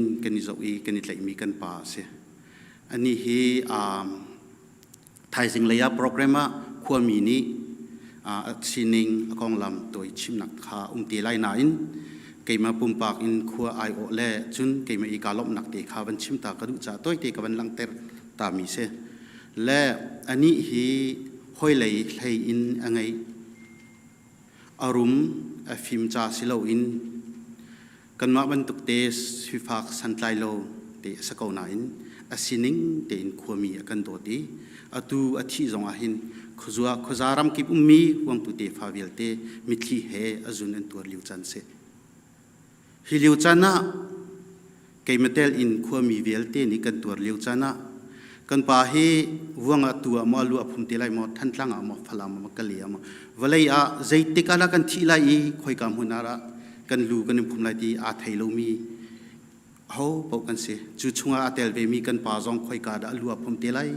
Kan i zoh i kan i tlaihmi kan pa a si. Anih hi thaizing lei ah program ah khuami nih a sining a konglam tawi chimnak kha um te lai nain keimah pumpak in khua aiawh le cun keimah i kaa lawmhnak te kha van chim ta ka duh caah tawite ka van langhter ta mi si. Le anih hi hawilei hlei in a ngeih a rum a fim ca si loin Kanmah bantuk te sifak santlai lo te a si ko nain a sining tein khuami a kan dawt i atu a thih zong ah hin khuazua khuaza ramkip ummi huangtu tefa vialte mitthli he a zun an tuar lio caan si. Hi lio caan ah keimah tel in khuami vialte nih kan tuar lio caan ah kan pa hi vuang ah tu ah maw lu a phum te lai maw Thantlang ah maw Falam ah maw Kale ah maw vawlei ah zeitik ah dah kan thih lai i khoika hmun ah dah kan lu kan in phum lai ti aa thei lomi ho paoh kan si. Cu chungah a tel vemi kan pa zong khoika dah lu a phum te lai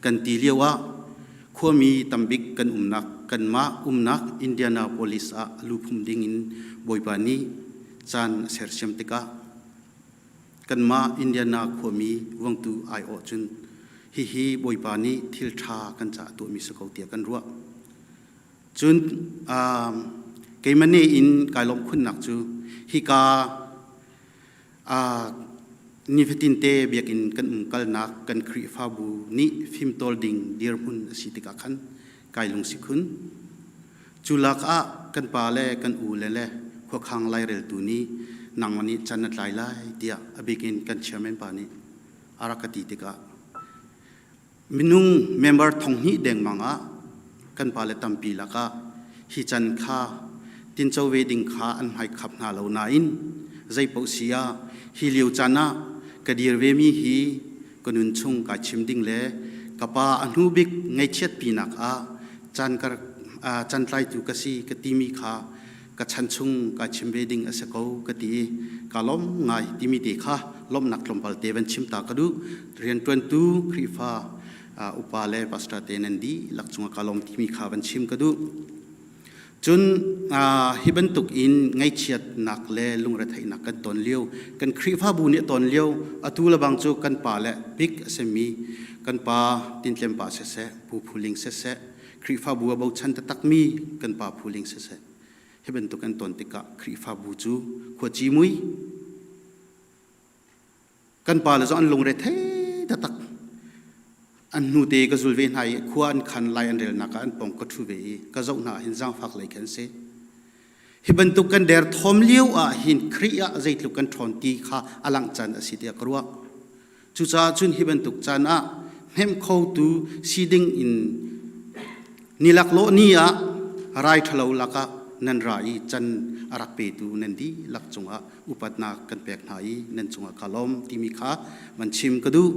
kan ti lio ah khuami tambik kan umnak kanmah umnak Indianapolis ah lu phum ding in Bawipa nih caan a sersiam tikah kanmah Indiana khuami vuangtu aiawh cun hihi Bawipa nih thil ṭha kan caah tuahmi si ko tiah kan ruah. Cun keimah nih in kai lawmh khunnak cu hika nifatinte biakinn kan umkalnak kan Khrihfabu nih fimtawl ding dirhmun a si tikah khan kai lungsi khun. Cu lak ah kan pa le kan u le le khuakhang laireltu nih nangmah nih can na tlai lai tiah a bikin kan chairman pa nih a rak ka ti tikah Minung member 2000 dengmang ah kan pale tampi lakah hi can kha tinco ve ding kha an hmaikhap hna lo nain zeipaoh si ah hi lio caan ah ka dir vemi hi ka nun chung kai chim ding le ka pa a hnu bik ngaihchiat pinak ah caan kar caan tlaitu ka si ka timi kha ka chan chung kai chim ve ding a si ko ka ti i ka lawm ngai timi te kha lawmhnak tlawmpal te van chim ta ka duh. Rianṭuantu Khrihfa upa le pastor te nan dihlak cungah ka lawm timi kha van chim ka duh. Cun hi bantuk in ngaihchiatnak le lungretheihnak kan ton lio, kan Khrihfabu nih a ton lio, atu le bang cu kan pa le bik a simi kan pa Tintlem pa siseh, Pu Phuling siseh, Khrihfabu a bochan taktakmi kan pa Phuling siseh, hi bantuk an ton tikah Khrihfabu cu khuaci mui kan pa le zong an lungre thei taktak an hnu te ka zul ve hna i khua an khan lai an relnak ah an pong ka ṭhu ve i ka zoh hna hin zaangfak lei khan si hi bantuk kan der thawm lio ah hin Khrih ah zeitluk kan ṭhawn ti kha a langh caan a si tiah ka ruah Cucaah cun hi bantuk caan ah hnemh khotu si ding in ni laklawh ni ah rai ṭhalo lakah nan ra i can a rak petu nan dihlak cungah upatnak kan pek hna i nan cungah kaa lawm timi kha van chim ka duh.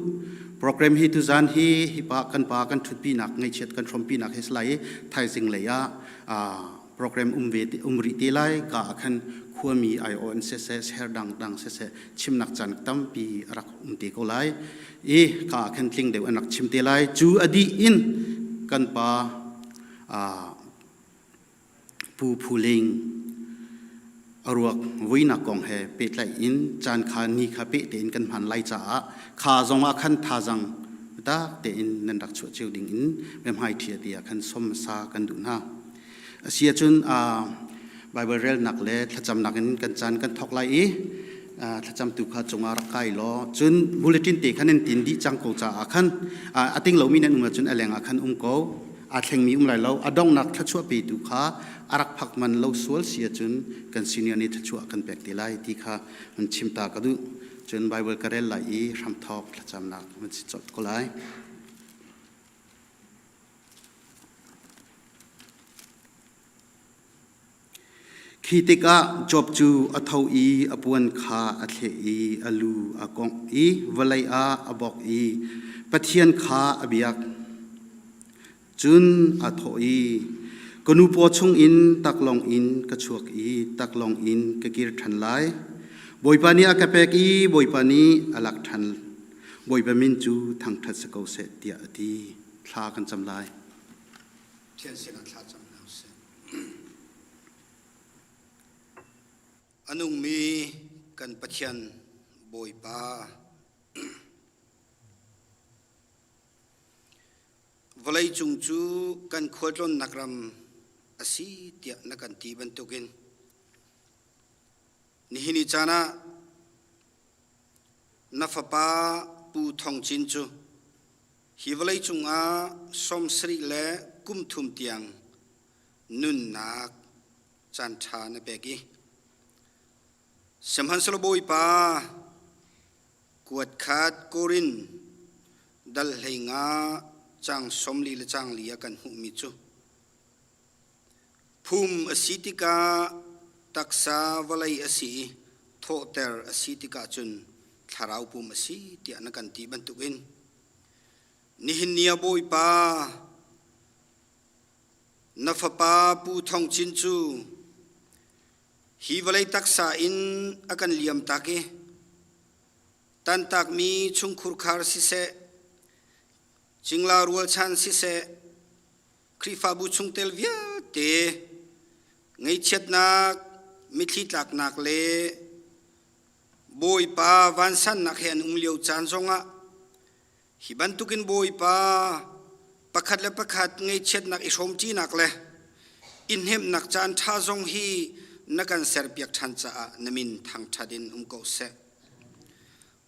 Program hi tuzan hi hi pa kan pa kan ṭhutpinak ngaihchiat kan hrawmpinak he si lai i thaizing lei ah program um ve um rih te lai ka ah khan khuami aiawh in siseh ser dangdang siseh chimnak caan tampi a rak um te ko lai i ka ah khan tling deuh an rak chim te lai cu a dih in kan pa Pu Phuling a ruak vuinak kong he pehtlaih in caan kha ni kha peh tein kan hman lai caah kha zong ah khan thazang tak tein nan rak chuah cio ding in mehmai ṭhia tiah khan som sa kan duh hna. A si ahcun Baibal relnak le thlacamnak in kan caan kan thawk lai i thlacamtu kha cungah rak kai law cun bulletin te khan in tin dih cang ko caah khan a ting lomi nan um ahcun a leng ah khan um ko aa thlengmi um lai lo a donghnak thluachuah petu kha a rak phak man lo sual si ahcun kan senior nih thluachuah kan pek te lai ti kha an chim ta ka duh cun Bible ka rel lai i hramthawk thlacamnak van si colh ko lai. Khi tikah Job cu a tho i a puan kha a thleh i a lu a kongh i vawlei ah a bawk i Pathian kha a biak. Cun aa thawh i, Ka nu paw chungin taklawng in ka chuak i taklawng in ka kir ṭhan lai. Bawipa nih a ka pek i Bawipa nih a lak ṭhan. Bawipa min cu thangṭhat si ko seh, tiah a ti. Thla kan cam lai. Pathian sinah thla cam hna usih. A nungmi kan Pathian Bawipa, vawleicung cu kan khualtlawnnak ram a si tiah na kan ti bantukin nihin ni caan ah na fapa Pu Thawng Cin cu hi vawleicung ah 70 le kum thum tiang nunnak caanṭha na pek i Sihmanhsehlaw Bawipa kuat khat Korin dal 15 caang 40 le caang li ah kan hmuhmi cu phum a si tikah taksa vawlei a si i thawhter a si tikah cun thlarau pum a si tiah na kan ti bantukin nihin ni ah Bawipa na fapa Pu Thawng Cin cu Hi vawlei taksa in a kan liamtak i tantakmi chungkhur khar siseh, cingla rualchan siseh, Khrihfabu chungtel vialte ngaihchiatnak, mitthli tlaknak le Bawipa vansannak he an um lio caan zongah Hi bantukin Bawipa pakhat le pakhat ngaihchiatnak i hrawmṭinak le i hnemhnak caan ṭha zong hi na kan serpiak ṭhan caah na min thangṭhat in um ko seh.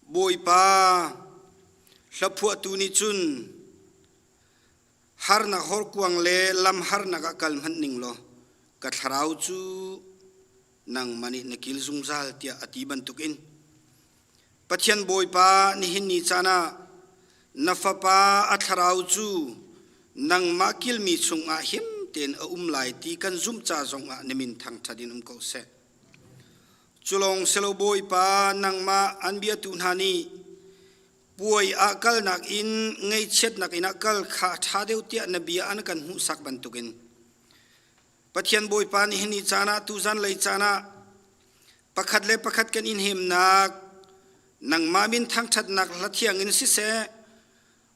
Bawipa hlaphuahtu nih cun harnak horkuang le lam harnak ah kal hmanh ning law ka thlarau cu nangmah nih na kil zungzal tiah a ti bantukin Pathian Bawipa nihin ni caan ah na fapa a thlarau cu nangmah kilmi chungah him tein a um lai ti kan zumh ca zongah na min thangṭhat in um ko seh. Culawng selo Bawipa nangmah an biatu hna nih puai ah kalnak in ngaihchiatnak in ah kal kha a ṭha deuh tiah na bia an kan hmuhsak bantukin Pathian Bawipa nihin ni caan ah tuzan lei caan ah pakhat le pakhat kan in hemnak nangmah min thangṭhatnak hla thiang in siseh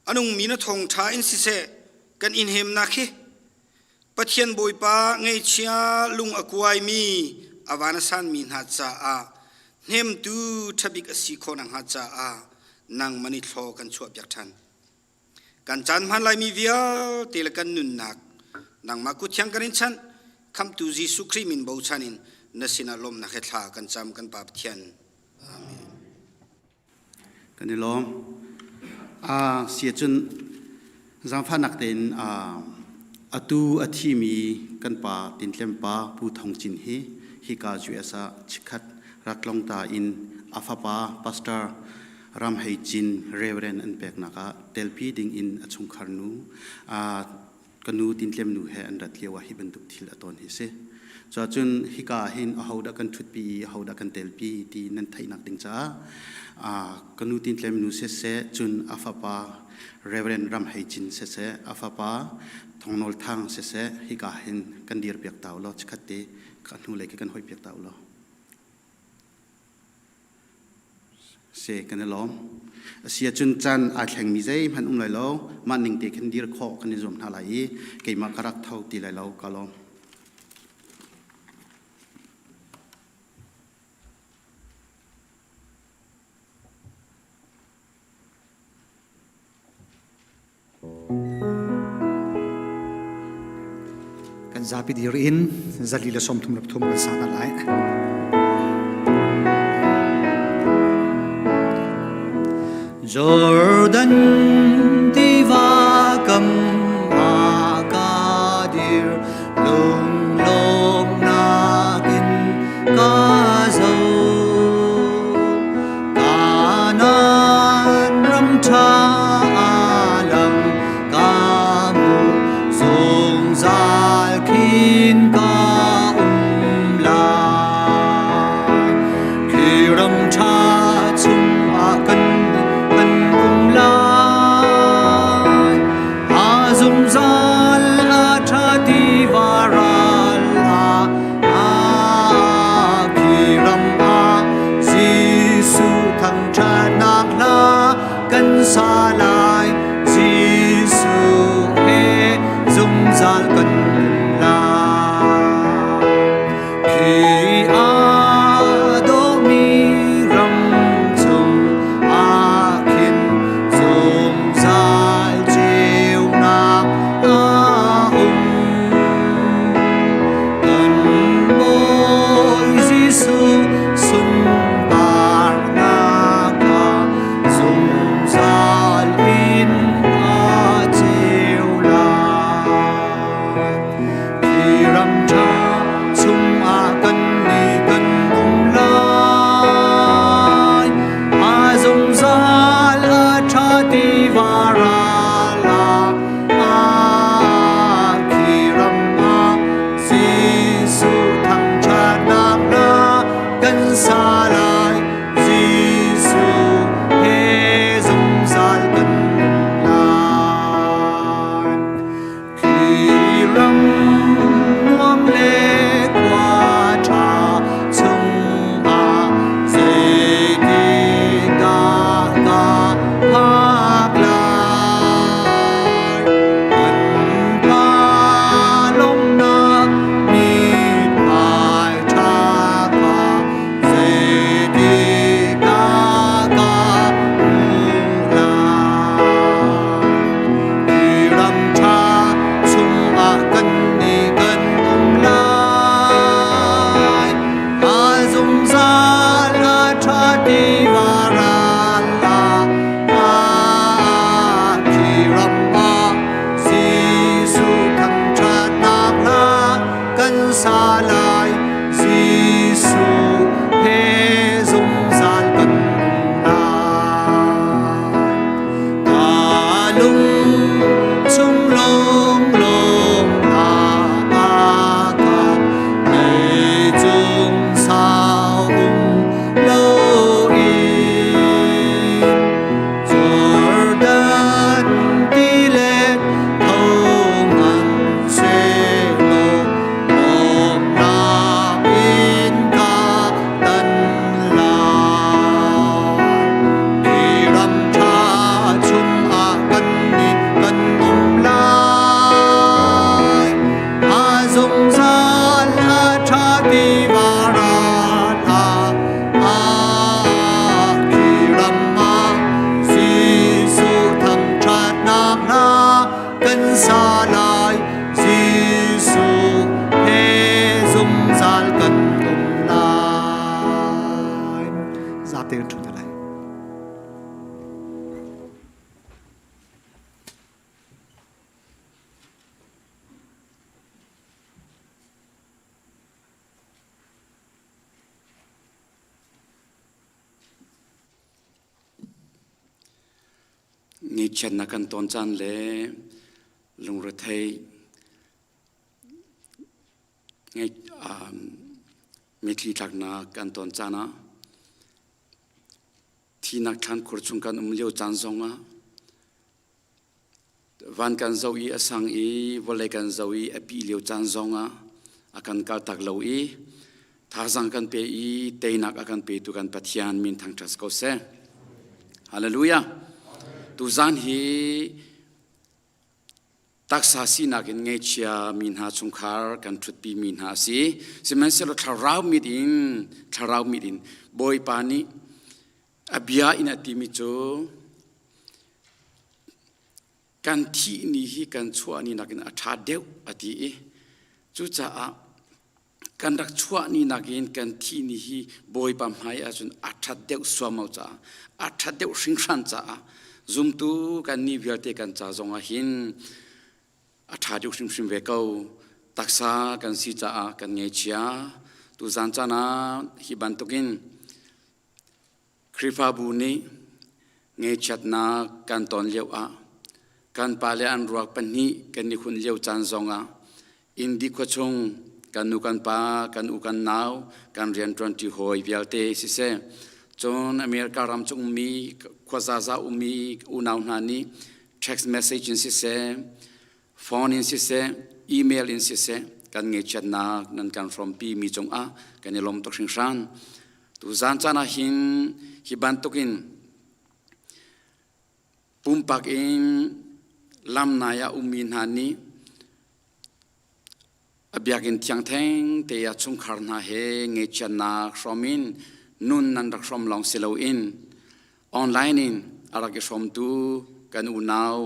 a nungmi na thawngṭha in siseh kan in hemnak hi Pathian Bawipa ngeichia lung a kuaimi a van a sanmi hna caah hnemtu ṭhabik a si khawh nakhnga caah nangmah nih thlaw kan chuahpiak ṭhan. Kan caan hman laimi vialte le kan nunnak nangmah kut thiang kan in chanh khamhtu Jesuh Khrih min bochan in na sinah lawmhnak he thla kan cam kan Pa Pathian. Amen. Kan i lawm. Sia cun zaangfahnak tein atu a thimi kan pa Tintlem pa Pu Thong Cin hi hika US ah chikkhat ratlong ta in a fapa pastor Ram Hei Cin Reverend an peknak ah telpi ding in a chungkhar nu ka nu Tintlem nu he an rat lio ah hi bantuk thil a ton hi si. Cuahcun hika hin ahodah kan ṭhutpi i ahodah kan telpi ti nan theihnak ding caah ka nu Tintlem nu siseh cun a fapa Reverend Ram Hei Cin siseh a fapa Thong Nawl Thang siseh hika hin kan dir piak ta ulaw chikhat te ka hnulei khi kan hoih piak ta ulaw. Si kan i lawm. A si ahcun caan aa thlengmi zeihmanh um lai lo. Mah ning te khin dir khawh kan i zuam hna lai i keimah ka rak tho ti lai lo. Ka lawm. Kan zapi dir in 433 kan sa hna lai. Jordan tiva kam ah ka dir lunglawmnak in ka zo Kanaan ram ṭha lam ka hmu zungzal khin ka um lai. Khi ram ṭha chungah kan kan um lai. A zungzal a ṭha tiva ral ah ram ah Jesuh thangṭhatnak hla kan sa lai Jesuh he zungzal kan um lai khi aa dawhmi ram chung. Ngaihchiatnak kan ton caan le lungrethei mitthli tlaknak kan ton caan ah thihnak thlankhur chung kan um lio caan zongah Van kan zoh i a sang i vawlei kan zoh i a pih lio caan zongah a kan kaltak lo i thazaang kan pe i teinak a kan petu kan Pathian min thangṭhat ko seh. Hallelujah. Tuzaan hi taksa sinak in ngaihchia mi hna chungkhar kan ṭhutpi mi hna a si. Sihmanhsehlaw thlarau mit in thlarau mit in Bawipa nih A bia in a timi cu kan thih ni hi kan chuah ni nakin a ṭha deuh a ti i cucaah kan rak chuah ni nakin kan thih ni hi Bawipa hmai ahcun a ṭhat deuh suaumau caah a ṭhat deuh hringhran caah zumtu kan nih vialte kan ca zongah hin a ṭha deuh hrimhrim ve ko. Taksa kan si caah kan ngeichia. Tuzan caan ah hi bantukin Khrihfabu nih ngaihchiatnak kan ton lioah kan pale an ruak pahnih kan i hunh lio caan zongah Indi khuachung kan nu kan pa kan u kan nau kan rianṭuanṭi hawi vialte siseh cun America ram chung ummi khuazaza ummi unau hna nih text message in siseh phone in siseh email in siseh kan ngaihchiatnak nan kan hrawmpi mi cungah kan i lawm tuk hringhran. Tuzaan caan ah hin hi bantukin pumpak in lamnai ah ummi hna nih a biakinn thiang theng te ah chungkhar hna he ngaihchiatnak hrawm in nun nan rak hrawm lawng si loin online in a rak i hrawmtu kan unau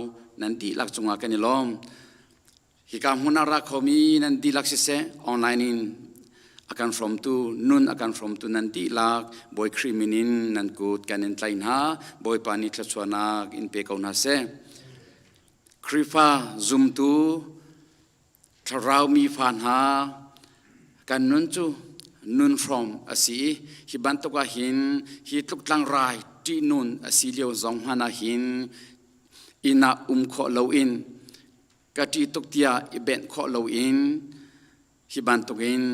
nan dihlak cungah kan i lawm. Hika hmun ah ra khomi nan dihlak siseh, online in a kan hrawmtu, nun a kan hrawmtu nan dihlak Bawi Khrih min in nan kut kan in tlaih hna. Bawipa nih thluachuahnak in pe ko hna seh. Khrihfa zumtu thlarau mi fa hna kan nun cu nun hrawm a si i hi bantuk ah hin hi tluk tlangrai ṭihnun a si lio zong hmanh ah hin inn ah um khawh loin ka ṭih tuk tiah i benh khawh loin hi bantukin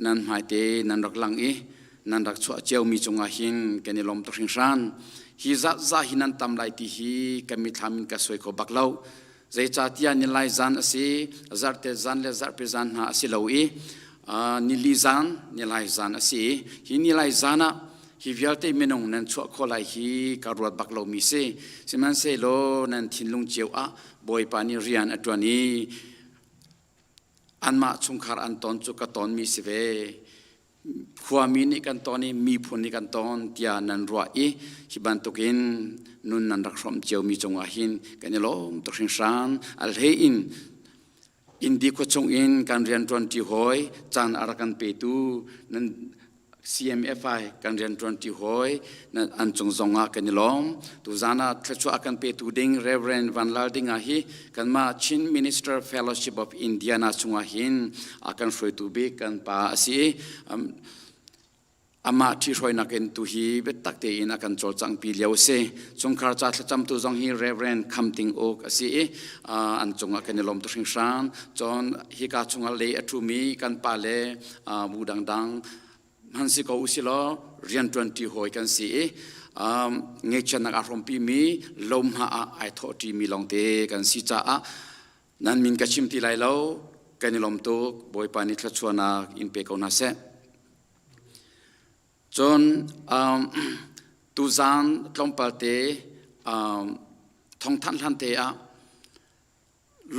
nan hmaite nan rak lang i nan rak chuah ciomi cungah hin kan i lawm tuk hringhran. Hi zah hi nan tam lai ti hi ka mithlam in ka suai kho bak lo. Zeicahtiah nilai zan a si, zarhte zan le zarhpi zan hna a si lo i nili zan, nilai zan a si i hi nilai zan ah hi vialte minung nan chuah khawh lai hi ka ruat bak lomi si. Sihmanhsehlaw nan thinlung cio ah Bawipa nih rian a ṭuan i anmah chungkhar an ton cu ka tonmi si ve. Khuami nih kan ton i miphun nih kan ton tiah nan ruah i hi bantukin nun nan rak hrawmh ciomi cungah hin kan i lawm tuk hringhran. A hlei in Indi khua chungin kan rianṭuanṭi hawi caan a rak kan petu nan CMFI kan rianṭuanṭi hawi an cung zongah kan i lawm. Tuzaan ah thluachuah a kan petu ding Reverend Van Lal Dinga hi kanmah Chin Minister Fellowship of Indiana chungah hin a kan hruaitu bik kan pa a si i amah ṭhihruainak in tu hi biatak tein a kan cawlcanghpi lio a si. Chungkhar ca thlacamtu zong hi Reverend Kham Ting Uk a si i an cungah kan i lawm tuk hringhran. Cun hika chungah lei a ṭhumi kan pa le bu dangdang hman si ko usilaw rianṭuanṭi hawi kan si i ngaihchiatnak aa hrawmpimi lohma ah ai thawhṭimi lawngte kan si caah nan min ka chim ti lai lo kan i lawm tuk Bawipa nih thluachuahnak in pe ko hna seh. Cun tuzaan tlawmpal te thawngthanh hlan te ah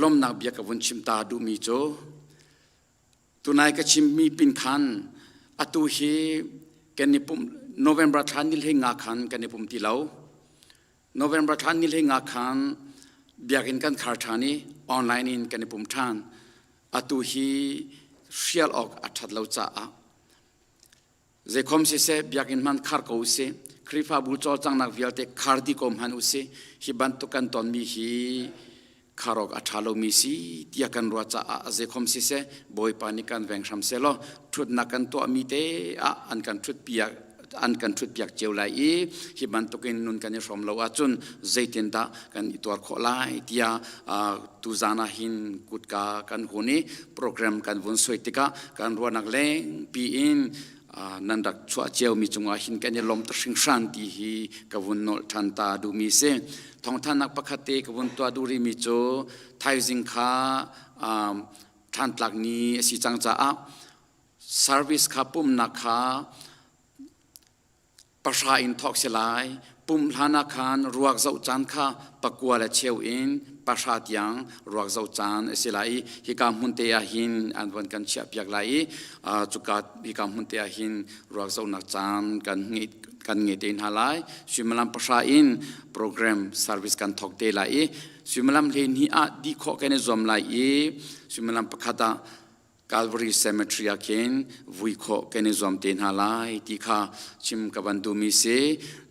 lawmnak bia ka vun chim ta duhmi cu Tunai ka chimmi pin khan atu hi kan i pumh November thla ni hlei nga khan kan i pum ti lo. November thla ni hlei nga khan biakinn kan khar ṭhan i online in kan i pum ṭhan. Atu hi hrial awk a ṭhat lo caah Zeikhom siseh biakinn hmanh khar ko usih, Khrihfabu cawlcanghnak vialte khar dih ko hmanh usih, hi bantuk kan tonmi hi khar awk a ṭha lomi si tiah kan ruah caah zeikhom siseh Bawipa nih kan veng hram sehlaw ṭhutnak kan tuahmi te ah an kan ṭhutpi ah. an kan ṭhutpiak cio lai i hi bantukin nun kan i hrawm lo ahcun zeitindah kan i tuar khawh lai tiah tuzaan ah hin kutka kan hun i program kan vun suai tikah kan ruahnak lengpi in nan rak chuah ciomi cungah hin kan i lawm tuk hringhran ti hi ka vun nolh ṭhan ta duhmi si. Thawngthannak pakhat te ka vun tuah duh rihmi cu thaizing kha Thlantlak ni a si cang caah service kha pumnak kha pahra in thawk si lai. Pumh hlan ah khan ruak zoh caan kha pakua le cheu in pahra tiang ruak zoh caan a si lai i hika hmun te ah hin an von kan chiahpiak lai i cuka hika hmun te ah hin ruak zohnak caan kan ngei kan ngei te hna lai. Suimilam pahra in program service kan thawk te lai i suimilam 12 ah dih khawh kan i zuam lai i suimilam pakhat ah Calvary Cemetery ah khin vui khawh kan i zuam te hna lai ti kha chim ka van duhmi si.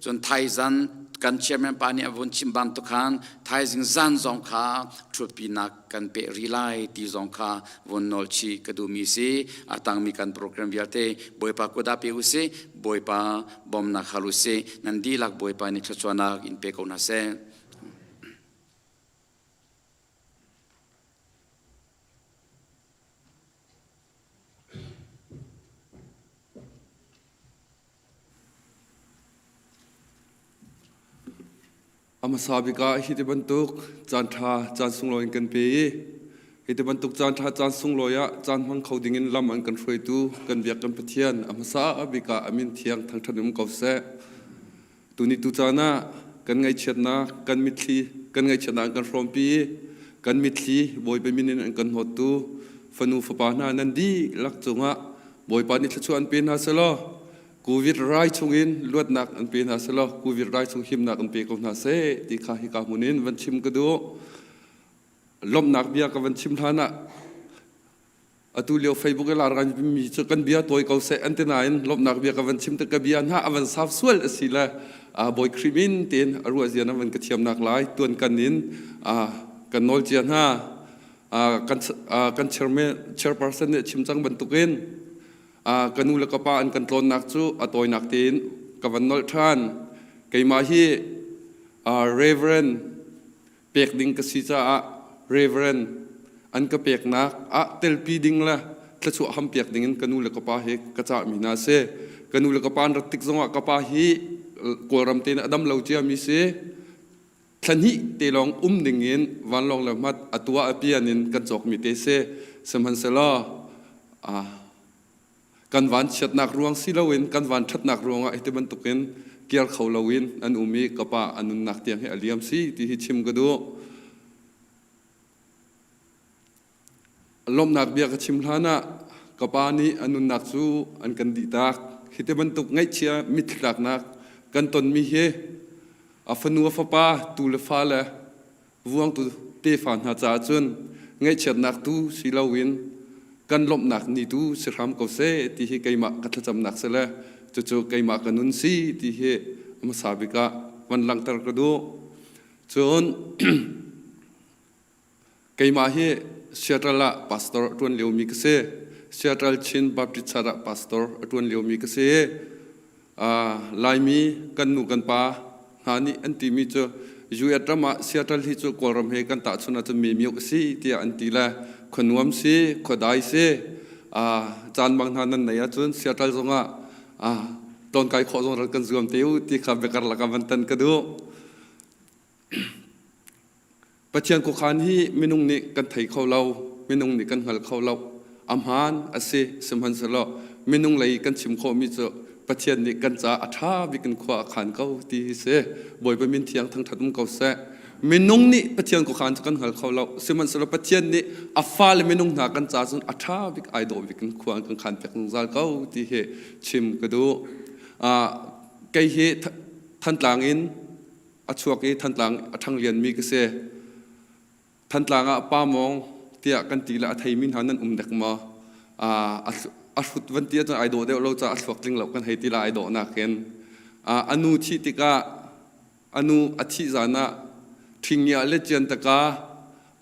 Cun thaizan kan chairman pa nih a vun chim bantuk khan thaizing zan zong kha ṭhutpinak kan peh rih lai ti zong kha vun nawl chih ka duhmi si. A tangmi kan program vialte Bawipa kut ah pe usih, Bawipa bawmnak hal usih. Nan dihlak Bawipa nih thluachuahnak in pe ko hna seh. A hmasa bik ah hi ti bantuk caanṭha caan sunglawi in kan pe i hi ti bantuk caanṭha caan sunglawi ah caan hmang kho dingin lam an kan hruaitu kan biak kan Pathian a hmasa bik ah a min thiang thangṭhat um ko seh. Tuni tucaan ah kan ngaihchiatnak kan mitthli kan ngaihchiatnak an kan hrawmpi i kan mitthli Bawipa min in an kan hnawttu fanu fapa hna nan dihlak cungah Bawipa nih thluachuah an pe hna selaw Covid rai chungin luatnak an pe hna selaw Covid rai chung himnak an pe ko hna seh ti kha hika hmun in van chim ka duh. Lawmhnak bia ka van chim hlan ah Atu lio Facebook i lar mi cu kan bia tawi ko seh an ti nain lawmhnak bia ka van chim tik ka bia hna a van saf sual a si le Bawi Khrih min tein a ruah zia na van ka thiamnak lai tuan kan in kan nawl cia hna kan kan chairman chairperson nih chim cang bantukin ka nu le ka pa an kan tlawnnak cu a tawinak tein ka van nolh ṭhan keimah hi Reverend pek ding ka si caah Reverend an ka peknak ah telpi ding le thluachuah ham piak ding in ka nu le ka pa hi ka cahmi hna a si. Ka nu le ka pa an rat tik zongah ka pa hi Kawlram tein a dam lo ciami si. Thla hnih te lawng um ding in vanlawng le hmat a tua a pian in kan cawkmi te si. Sihmanhsehlaw kan vanchiatnak ruang si loin kan vanṭhatnak ruangah hiti bantukin kiar kho loin an um i ka pa a nunnak tiang hi a liam si ti hi chim ka duh. Lawmhnak bia ka chim hlan ah ka pa nih a nunnak cu an kan dihtak. Hiti bantuk ngaihchia mitthli kan tonmi hi a fanu a fapa tu le fa le Vuangtu tefa hna caah cun ngaihchiatnak tu si loin kan lawmhnak ni tu si hram ko seh ti hi keimah ka thlacamnak si le cucu keimah ka nun si ti hi hmasa bik ah van langhter ka duh. Cun keimah hi Seattle ah pastor a ṭuan liomi ka si. Seattle Chin Baptist Church ah pastor a ṭuan liomi ka si. Laimi kan nu kan pa hna nih an timi cu US ram ah Seattle hi cu Kawlram he kan tahchun ahcun memiuk a si tiah an ti le khua nuam si khua dai si caan bang hna nan nei ahcun Seattle zongah tlawnkai khawh zong rak kan zuam te u ti kha biakarlak ah van tan ka duh. Pathian khuakhan hi minung nih kan thei kho lo, minung nih kan hngal kho lo. A hmaan a si, sihmanhsehlaw minung lei kan chim khawhmi cu Pathian nih kan caah a ṭha bik in khua a khan ko ti hi si. Bawipa min thiang thangṭhat um ko seh. Minung nih Pathian khuakhan cu kan hngal kho lo, sihmanhsehlaw Pathian nih a fale minung hna kan caah cun a ṭha bik ai dawh bik in khua an kan khan piak zungzal ko ti hi chim ka duh. Kei hi Thantlang in a chuak i Thantlang a ṭhanglianmi ka si. Thantlang ah pa mawng tiah kan ti le a theimi hna nan um dek maw? A hrut van ti ahcun ai dawh deuh lo caah a thluak tling lo kan hei ti la ai dawh nakin. A nu thih tikah a nu a thih zan ah ṭhingia le cian taka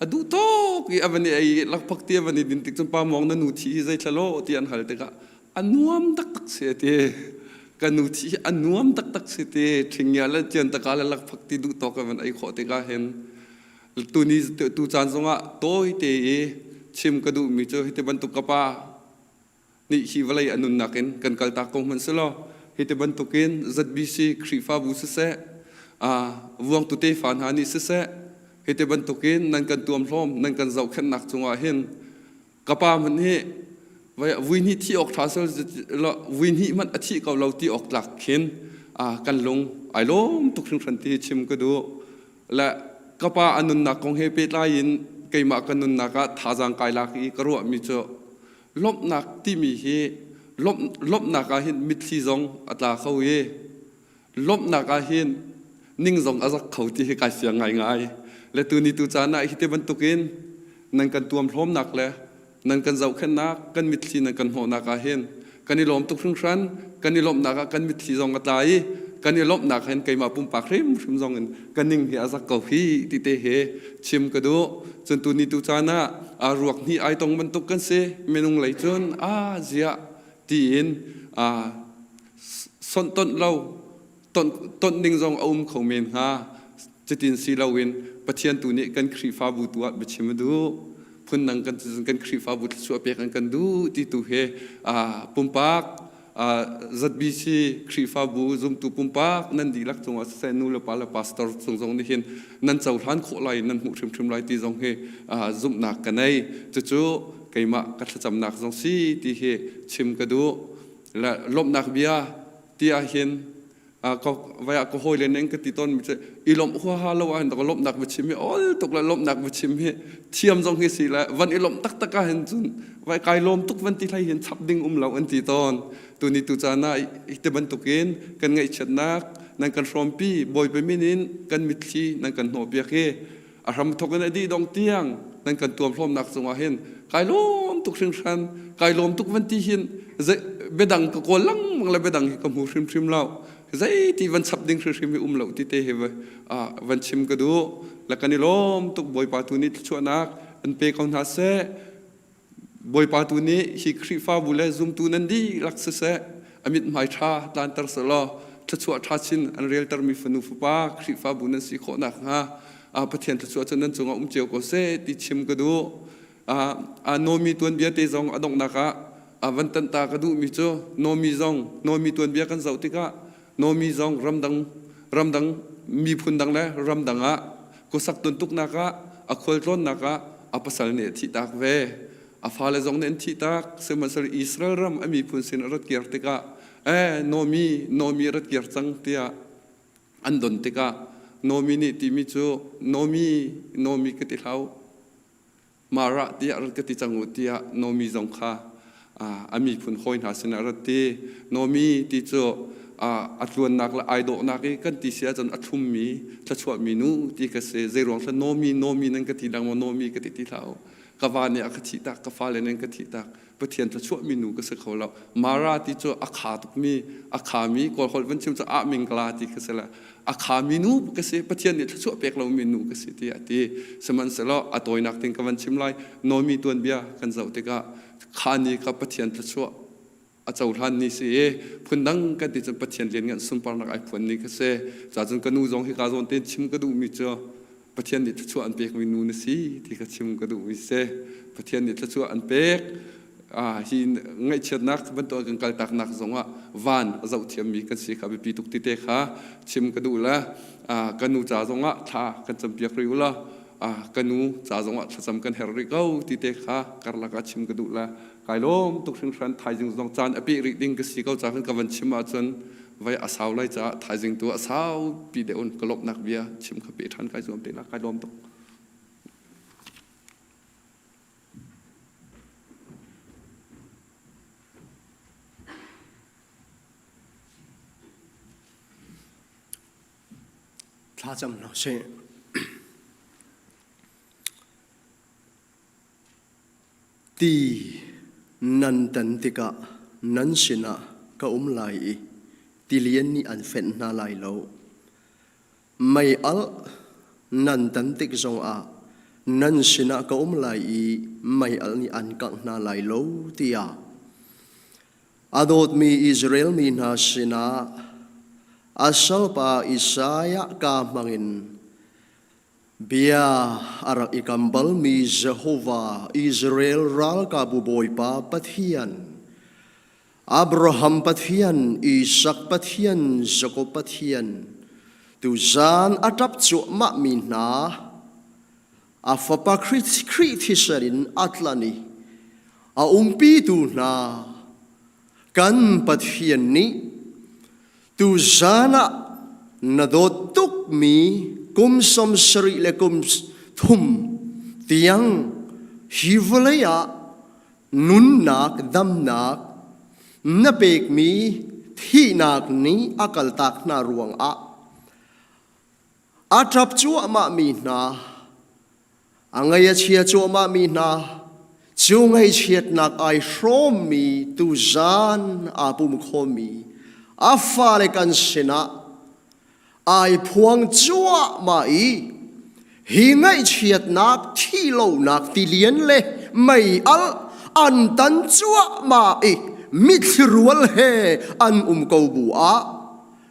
a duh tuk i a van i ei lakphak ti a van i din tik cun pa mawng na nu thi hi zei thla law ti an hal tikah a nuam taktak si a ti. Ka nu thi hi a nuam taktak si ti ṭhingia le ciantaka le lakphak ti duh tawk in van ei khawh tikah hin tuni tu caan zongah tawi te i chim ka duhmi cu hiti bantuk ka pa nih hi vawlei a nunnak in kan kaltak ko hmanh selaw hi ti bantukin ZBC Khrihfabu siseh vuangtu tefa hna nih siseh hi ti bantukin nan kan tuamhlawm nan kan zohkhenhnak cungah hin ka pa hmanh hi vui hnih thi awk ṭha sel vui hnih hmanh a thih ko lo ti awk tlak khin kan lung ai lawm tuk hringhran ti chim ka duh. Le ka pa a nunnak kong he pehtlai in keimah ka nunnak ah thazaang kai lak i ka ruahmi cu lawmhnak timi hi lawmhnak ah hin mitthli zong a tla kho i lawmhnak ah hin ning zong a zak kho ti hi kai fiang ngaingai. Le tuni tu caan ah hi te bantukin nan kan tuamhlawmnak le nan kan zohkhenhnak kan mitthli nan kan hnawhnak ah hin kan i lawm tuk hringhran. Kan i lawmhnak ah kan mitthli zong a tla i kan i lawmhnak hin keimah pumpak hrimhrim zong in ka ning hi a zak ko hi ti te he chim ka duh. Cun tu ni tu caan ah a ruak hnih ai tong bantuk kan si. Minung lei cun a ziah tiin a sonhtonh lo tonh ding zong a um kho men hnga. Cutin si loin Pathian tu nih kan Khrihfabu tu ah biachim a duh. Phundang kan kan Khrihfabu thluachuah pek an kan duh ti tu he pumpak ZBC Khrihfabu zumtu pumpak nan dihlak cungah siseh nu le pa le pastor cung zong nih hin nan cohlan khawh lai nan hmuh hrimhrim lai ti zong hi zumhnak ka nei. Cucu keimah ka thlacamnak zong si ti hi chim ka duh. Lawmhnak bia ti ahhin vai ah ka hawile nih an ka ti tawnmi cu i lawmh huaha lo ahhin ka lawmhnak va chim hi ol tuk le lawmhnak va chim hi thiam zong hi si le van i lawmh taktak ahhin cun vai kai lawm tuk van ti hlei hin chap ding um lo an ti tawn. Tuni tu caan ah hi bantukin kan ngaihchiatnak nan kan hrawmpi Bawipa min in kan mitthli nan kan hnawhpiak hi a hram thok in a dih dong tiang nan kan tuamhlawmnak cungah hin kai lawm tuk hringhran. Kai lawm tuk van ti hin biadang ka kawl lengmang le biadang hi ka hmu hrimhrim lo. Zeiti van chap ding hrimhrim hi um lo ti te hi van chim ka duh. Le kan i lawm tuk. Bawipa tu nih thluachuahnak an pe ko hna seh. Bawipa tu nih hi Khrihfabu le zumtu nan dihlak siseh a mithmai ṭha tlanter selaw thluachuah ṭha chin an reltermi fanu fapa Khrihfabu nan si khawh nakhnga Pathian thluachuah cu nan cungah um cio ko seh ti chim ka duh. Nomi tuanbia te zong a donghnak ah van tanh ta ka duhmi cu Nomi zong Nomi tuanbia kan zoh tikah Nomi zong ramdang ramdang miphun dang le ramdang ah khuasak tuntuknak ah a khualtlawnnak ah a pasal nih a thihtak ve. A fale zong nih an thihtak. Sihmanhsehlaw Israel ram a miphun sin a rat kir tikah eh Nomi Nomi a rat kir cang tiah an don tikah Nomi nih timi cu Nomi Nomi ka ti hlah Marah tiah rat ka ti cang u tiah Nomi zong kha a miphun hawi hna sinah rat ti. Nomi ti cu a tluannak le ai dawhnak i kan ti si ahcun a thlummi thluachuahmi nu ti ka si. Zeiruang hlah Nomi Nomi nan ka ti lengmang Nomi ka ti ti hlah u. Ka va nih a ka thihtak, ka fale nih an ka thihtak. Pathian thluachuahmi nu ka si kho lo. Mara ti cu a kha tukmi, a khami Kawl holh van chim cu ah mingla ti kha si le a khami nu ka si, Pathian nih thluachuah pek lomi nu ka si tiah a ti. Sihmanhsehlaw a tawinak ding ka van chim lai. Nomi tuanbia kan zoh tikah kha ni kha Pathian thluachuah a cohlan ni si i phundang kan ti cun Pathian lianngan sunparnak ai phuan ni kha si. Ca cun ka nu zong hika zawn tein chim ka duhmi cu Pathian nih thluachuah an pekmi nu na si ti kha chim ka duhmi si. Pathian nih thluachuah an pek. Hi ngaihchiatnak bantuk kan kaltaknak zongah van a zoh thiammi kan si kha biapi tuk ti te kha chim ka duh le ka nu ca zongah thla kan campiak rih u law ka nu ca zongah thlacam kan herh rih ko ti te kha karlak ah chim ka duh le kai lawm tuk hringhran. Thaizing zong caan a peh rih ding ka si ko ca kan ka van chim ahcun vai a sau lai caah thaizing tu a sau pi deuh in ka lawmhnak bia chim kha pe ṭhan kai zuam te la. Kai lawm tuk. Thlacam hna sih. Ti nan tan tikah nan sinah ka um lai i tilian nih an fenh hna lai lo. Mei alh nan tan tik zongah nan sinah ka um lai i mei alh nih an kangh hna lai lo tiah. A dawtmi Israel mi hna sinah a salpa Isaiah kaa hmangin bia a rak i kam balmi Jehovah, Israel ralkapbu Bawipa Pathian, Abraham Pathian, Isak Pathian, Jakob Pathian, tuzaan a ṭap cuahmahmi hna a fapa Khrih thisen in a tlan i a umpitu hna kan Pathian nih tuzaan ah na dawt tukmi kum 70 le kum thum tiang hi vawlei ah nunnak damnak na pekmi thihnak nih a kaltak hna ruangah A ṭap cuahmahmi hna, a ngaih a chia cuahmahmi hna, cu ngaihchiatnak ai hrawmmi tuzaan aa pum khomi a fale kan sinah ai phuang cuahmah i hi ngaihchiatnak thihlonak tilian le mei alh an tan cuahmah i mitthli rual he an um ko bu ah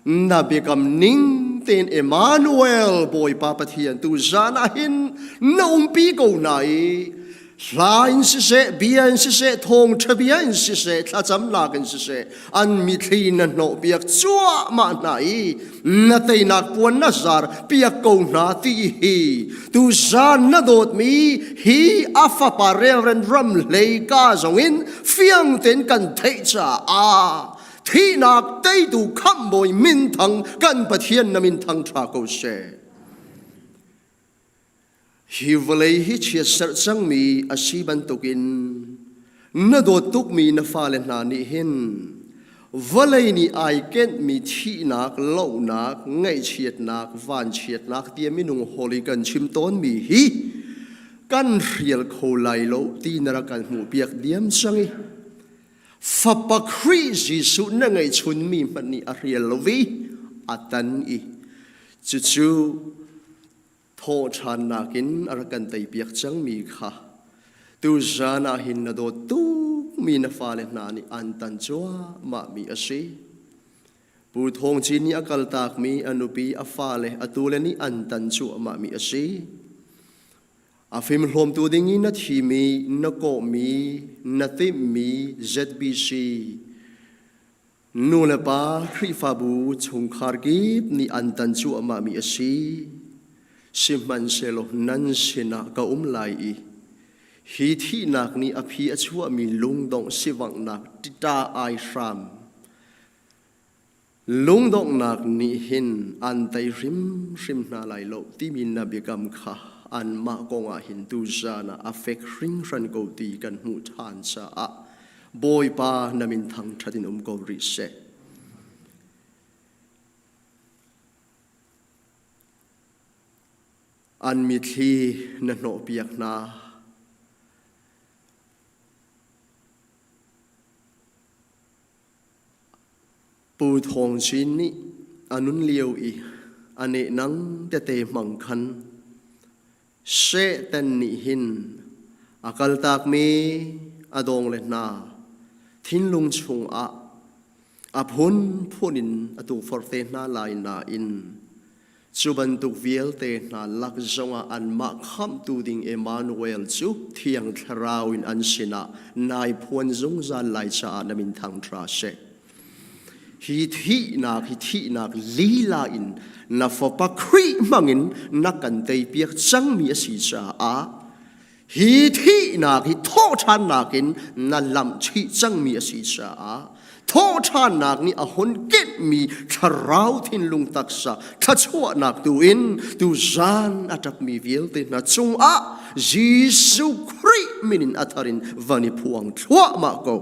Na biakam ning tein Emmanuel Bawipa Pathian tu zan ah hin na umpi ko hna i hla in siseh, bia in siseh, thawngṭha bia in siseh, thlacamnak in siseh, an mithli na hnawhpiak cuahmah hna i na teinak puan na zar piak ko hna ti hi tu zan na dawtmi hi a fapa relren ram hlei ka zongin fiang tein kan theih caah Thihnak teitu khamhbawi minthang kan Pathian na min thang ṭha ko seh. Hi vawlei hi chiatserh cangmi a si bantukin na dawt tukmi na fale hna nih hin vawlei nih ai kenhmi thihnak, lohnak, ngaihchiatnak, vanchiatnak tiah minung hawl i kan chim tawnmi hi kan hrial kho lai lo ti na rak kan hmuhpiak diam cang i Fapa Khrih Jesuh na ngeihchunmi hmanh nih a hrial lo i a tan i cucu thawhṭhannak in a rak kan teipiak cangmi kha tuzan ah hin na dawt tukmi na fale hna nih an tan cuahmahmi a si. Pu Thawng Cin nih a kaltakmi a nupi, a fale, a tule nih an tan cuahmahmi a si. A fimhlawmtu ding in na thimi, na kawhmi, na timhmi ZBC nu le pa Khrihfabu chungkhar kip nih an tan cuahmahmi a si. Sihmanhsehlaw nan sinah ka um lai i hi thihnak nih a phi a chuahmi lungdongh sivanghnak ṭa ai hram Lungdonghnak nih hin an tei hrimhrim hna lai lo timi na biakam kha anmah kongah hin tuzan ah a fek hringhran ko ti kan hmuh ṭhan caah Bawipa na min thangṭhat in um ko rih seh. An mitthli na hnawhpiak hna. Pu Thawng Cin nih a nun lio i a nehnang tete hmang khan Satan nih hin a kaltakmi a dawng le hna thinlung chungah a phunphun in a tukforh te hna lai nain Cu bantuk vialte hna lak zongah anmah khamhtu ding Emmanuel cu Thiang Thlarau in an sinah nai phuan zungzal lai caah na min thangṭha seh. Hi thihnak hi thihnak lila in na Fapa Khrih hmangin na kan teipiak cangmi a si caah Hi thihnak hi thawhṭhannak in na lamhchih cangmi a si caah thawhṭhannak nih a hun kenhmi thlarau thinlung taksa thluachuahnak tu in tuzan a ṭapmi vialte hna cungah Jesuh Khrih min in a thar in van i phuang thluahmah ko.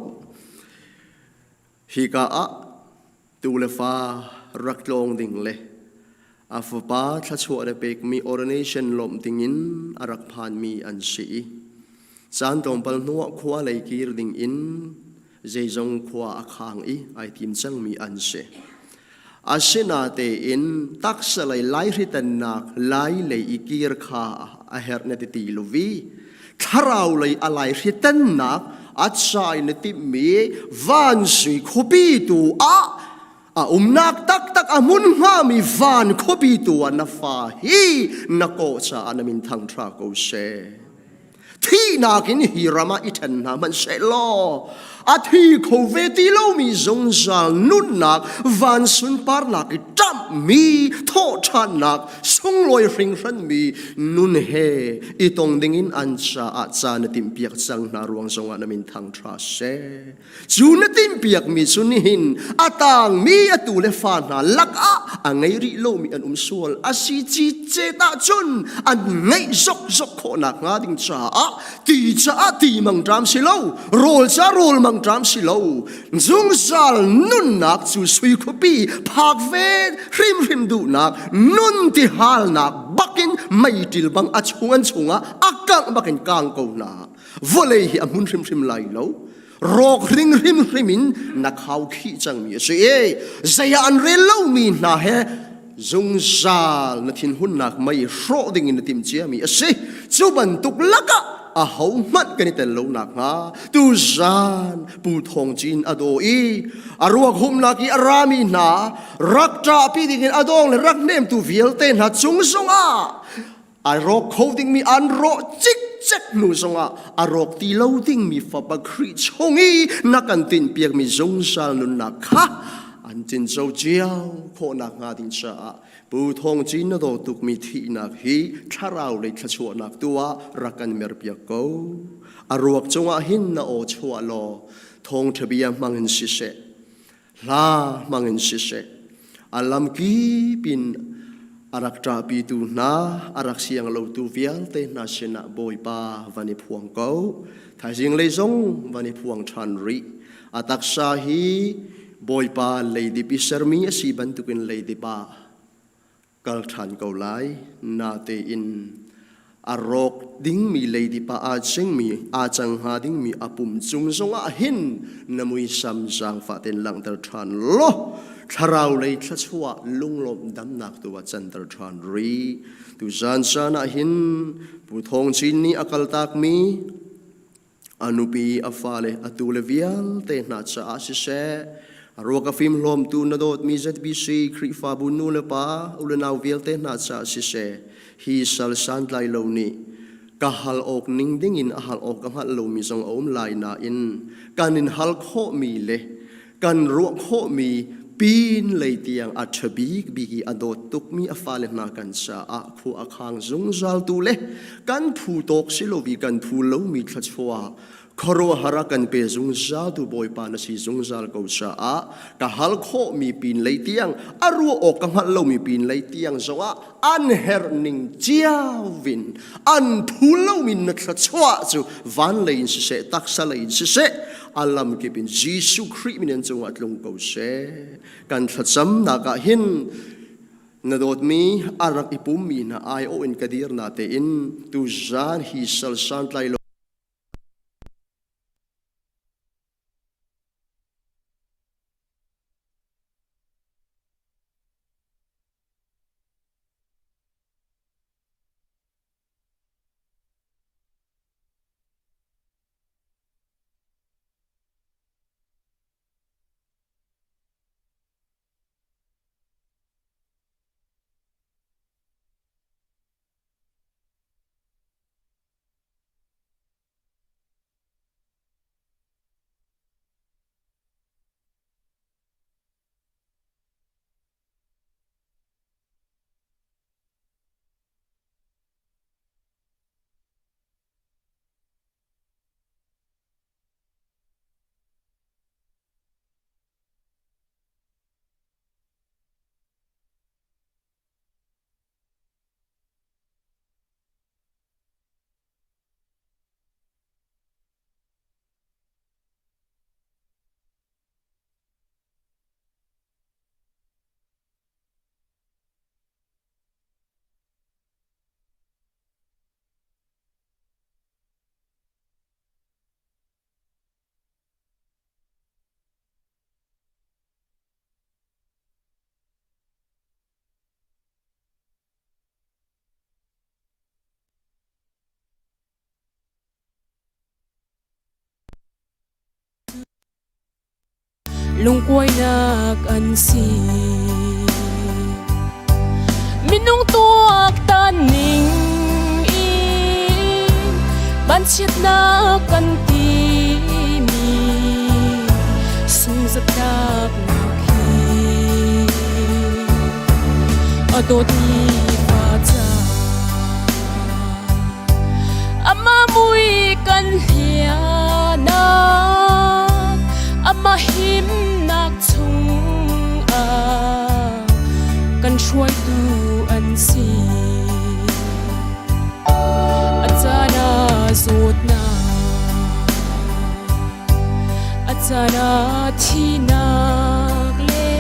Hika ah tu le fa rak tlawng ding le a fapa thluachuah le pekmi ordination lawmh dingin a rak phanmi an si i caan tlawmpal hnuah khua lei kir ding in zeizong khua a khang i ai tim cangmi an si. Asinatein taksa lei laihritannak lai lei i kir kha a herh na ti ti lo vi thlarau lei a laihritannak A ca in na timhmi van sui khuapi tu ah a umnak taktak a hmun hngami van khuapi tu ah na fa hi na kawh caah na min thangṭha ko seh. Thihnak in hi ram ah i ṭhen hna hmanhsehlaw a thi kho ve ti lomi zungzal nunnak van sunparnak i ṭamhmi thawhṭhannak sunglawi hringhranmi nun he i tong dingin an caah ca na timhpiak cang hna ruang zongah na min thangṭha seh. Cu na timhpiakmi cu nihin a tangmi a tu le fa hna lakah a ngei rih lomi an um sual a si cicet ahcun an ngeih zokzok khawhnak hnga ding caah ti caah ti mangṭam si lo rawl ca rawl mangṭam si lo zungzal nunnak cu sui khuapi phak ve hrimhrim duhnak nun ti halnak bakin meiṭil bang a chung an chungah a kangh bakin kang ko hna vawlei hi a hmun hrimhrim lai lo rawk hring hrimhrim in na khau khih cangmi a si i zei ah an rel lomi hna he zungzal na thinhunnak mei hrawh ding in na timh ciami a si. Cu bantuk lakah aho hmanh kan i tel lo nakhnga tuzan Pu Thawng Cin a daw i a ruak humnak i a rami hna rak ṭahpi dingin a dawng le rak hnemtu vialte hna cung zongah A rawk kho dingmi an rawh cikcek hnu zongah a rawk ti lo dingmi Fapa Khrih chung i na kan tinhpiakmi zungzal nunnak kha an tinco cio khawhnak hnga ding caah Pu Thawng Cin na daw tukmi thihnak hi thlarau lei thluachuahnak tu ah rak kan merpiak ko. A ruak cungah hin na aw chuah law thawngṭha bia hmang in siseh, hla hmang in siseh a lamkip in a rak ṭahpitu hna a rak siang lotu vialte hna sinah Bawipa van i phuang ko thaizing lei zong van i phuang ṭhan rih a taksa hi Bawipa leidip i sermi a si bantukin leidip ah kal ṭhan ko lai. Natein a rawk dingmi leidip ah aa cingmi aa cang hnga dingmi a pum cung zongah hin na muisam zaangfah tein langhter ṭhan law thlarau lei thluachuah lunglawmh damnak tu ah canter ṭhan rih. Tuzan caan ah hin Pu Thawng Cin nih a kaltakmi A nupi, a fale, a tule vialte hna caah siseh, a ruak a fimhlawmtu na dawtmi ZBC Khrihfabu nu le pa, u le nau vialte hna caah siseh, hi sal santlai lo nih ka hal awk ning dingin a hal awk ka hngalh lomi zong a um lai nain kan in hal khawhmi le kan ruah khawhmi pin lei tiang a ṭha bikbik i a dawt tukmi a fale hna kan caah khua a khang zungzal tu le kan phu tawk si lo i kan phu lomi thluachuah khuaruahhar a kan pe zungzal tu Bawipa na si zungzal ko caah ka hal khawhmi pin lei tiang a ruah awk ka hngalh lomi pin lei tiang zongah an herh ning cio in an phu lomi na thluachuah cu van lei in siseh taksa lei in siseh a lamkip in Jesuh Khrih min an cungah tlung ko seh. Kan thlacamnak ah hin na dawtmi a rak i pummi hna aiawh in ka dir na tein tuzaan hi sal santlai lo Lungkuainak an si. Minung tuaktan ning in vanchiatnak kan timi sungzatlaknak hi a dawtmi fa ca Amah mui kan hlianak, amah himnak chungah kan hruaitu an si. A caan ah zawtnak, a caan ah thihnak le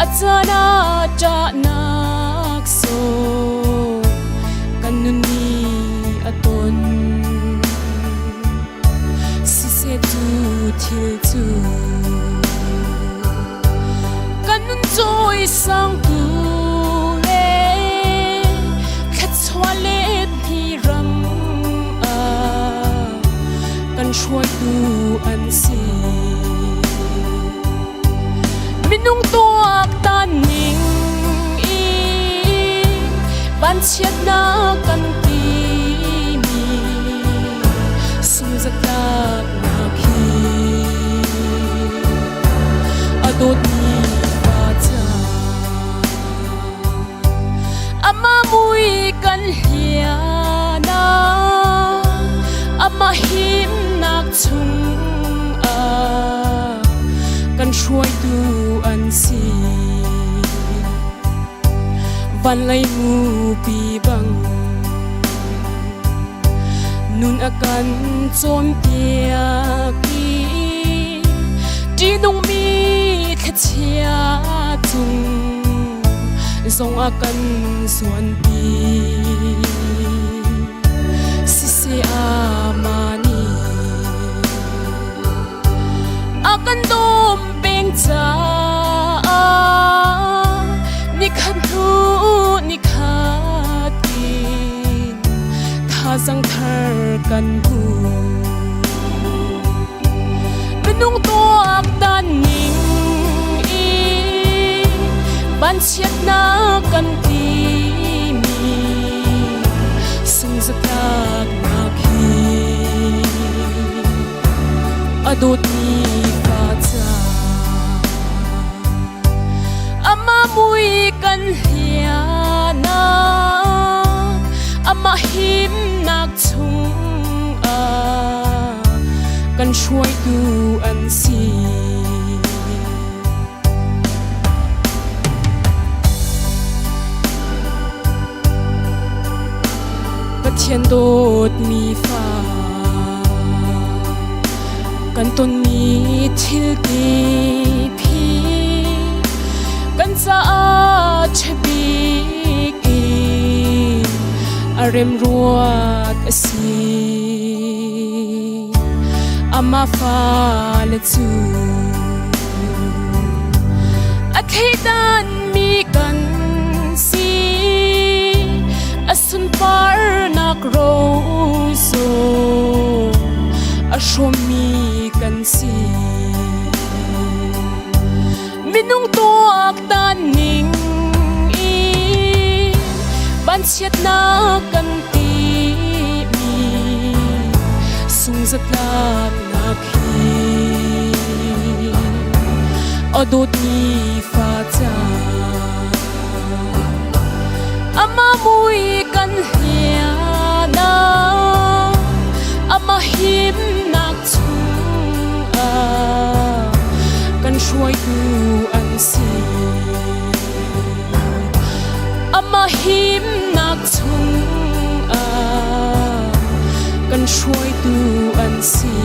a caan ah ṭahnak sawh kan nun nih a ton. Siseh cu thil cu kan nun cawisangtu le thluachuah let hi ram ah kan hruaitu an si. Minung tuaktan ning in vanchiatnak kan timi sungzatlaknak hi a dawtmi pa ca Amah mui kan hlianak, amah himnak chungah kan hruaitu an si. Van lei mupi bang nun a kan cawnpiak i ṭihnungmi thlichia cung zong a kan zuanpi. Siseh amah nih a kan dawm peng caah nikhat hnu nikhat in thazang thar kan hmu. Minung tuaktan ning in vanchiatnak kan timi sungzatlaknak hi a dawtmi fa ca amah mui kan hlianak amah himnak chungah kan hruaitu an si. Pathian dawtmi fa kan tonmi thil kip hi kan caah ṭhabik in a remruat a si. Amah fale cu a thleidanmi kan si. A sunparnak rozo a hrawmmi kan si. Minung tuaktan ning in vanchiatnak kan timi sungzatlaknak hi a dawtmi fa ca amah mui kan hlianak amah himnak chungah kan hruaitu an si. Amah himnak chungah kan hruaitu an si.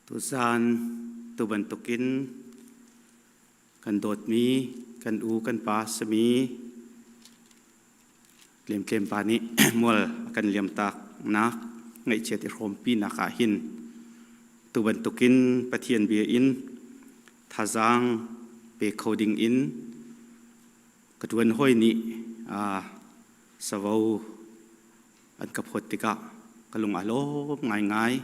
Tuzaan tu bantukin Kan dawtmi kan u kan pa sami Tlemtlem pa nih mual a kan liamtak nak ngaihchiat i hrawmpi nak ah hin tu bantukin Pathian bia in thazaang pe kho ding in ka ṭuan hawi nih savo an ka phawt tikah ka lung aa lawm ngaingai.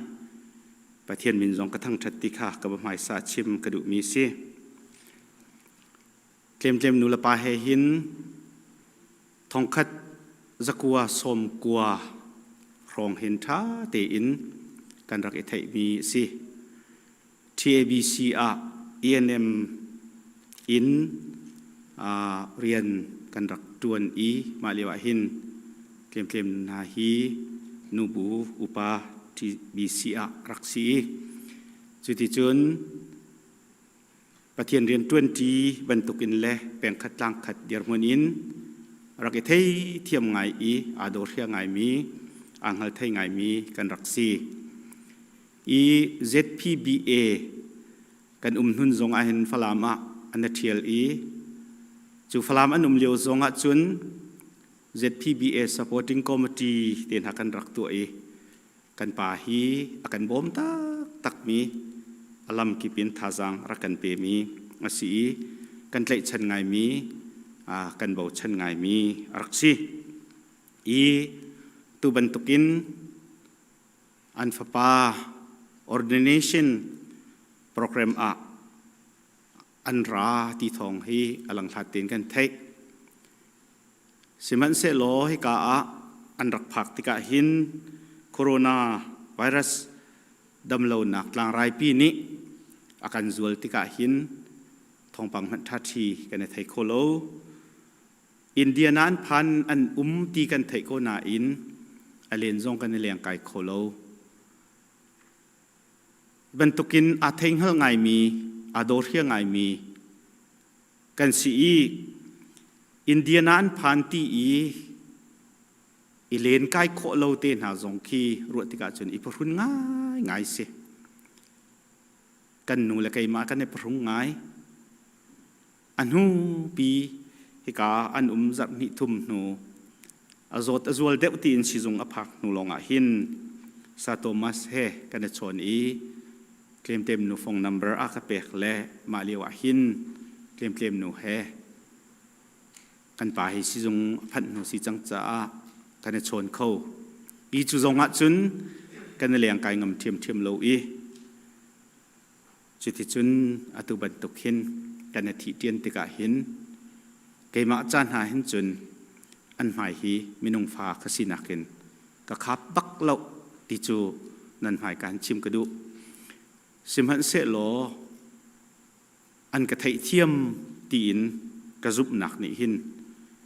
Pathian min zong ka thangṭhat ti kha ka va hmaisa chim ka duhmi si. Tlemtlem nu le pa he hin thongkhat zakua sawmkua hrawng hin ṭha tein kan rak i theihmi a si. TABC ah ENM in rian kan rak ṭuan i mah lio ah hin tlemtlem hna hi nubu upa TBC ah rak si i cuticun Pathian rian ṭuanṭi bantukin le pengkhat tlangkhat dirhmun in rak i thei thiam ngai i aa daw hria ngaimi aa hngal thei ngaimi kan rak si. I ZPBA kan um hnun zong ah hin Falam ah an i ṭhial i cu Falam an um lio zong ah cun ZPBA supporting committee te hna kan rak tuah i kan pa hi a kan bawm taktakmi a lamkip in thazaang rak kan pemi a si i kan tlaihchan ngaimi kan bochan ngaimi a rak si. I tu bantukin an fapa ordination program ah an ra ti thawng hi a langhlat tein kan theih. Sihmanhsehlaw hika ah an rak phak tikah hin corona virus damlonak tlangraipi nih a kan zual tikah hin thawngpang hmanh ṭhaṭhi kan i thei kho lo. Indiana an phan an um ti kan theih ko nain a len zong kan i lengkai kho lo. Bantukin aa theihngal ngaimi, aa dawhria ngaimi kan si i Indiana an phan ti i i lenkai khawh lo te hna zong khi ruah tikah cun i phuhrun ngaingai si. Kan nu le keimah kan i phuhrung ngai. A hnupi hika an um zarh hnih thum hnu a zawt a zual deuh tiin sizung a phak hnu lawngah hin Sa Thomas he kan i chawn i tlemtlem nu phone number a ka pek le mah lio ah hin tlemtlem nu he kan pa hi sizung a phanh hnu si cang caah kan i chawn kho. I cu zong ah cun kan i leng kai ngam ṭhiamṭhiam lo i Cuticun atu bantuk hin kan i thih ṭian tikah hin keimah ca hna hin cun an hmai hi minung fa ka sinak in ka khap bak lo ti cu nan hmai ka han chim ka duh. Sihmanhsehlaw an ka theihthiam tiin ka zumhnak nih hin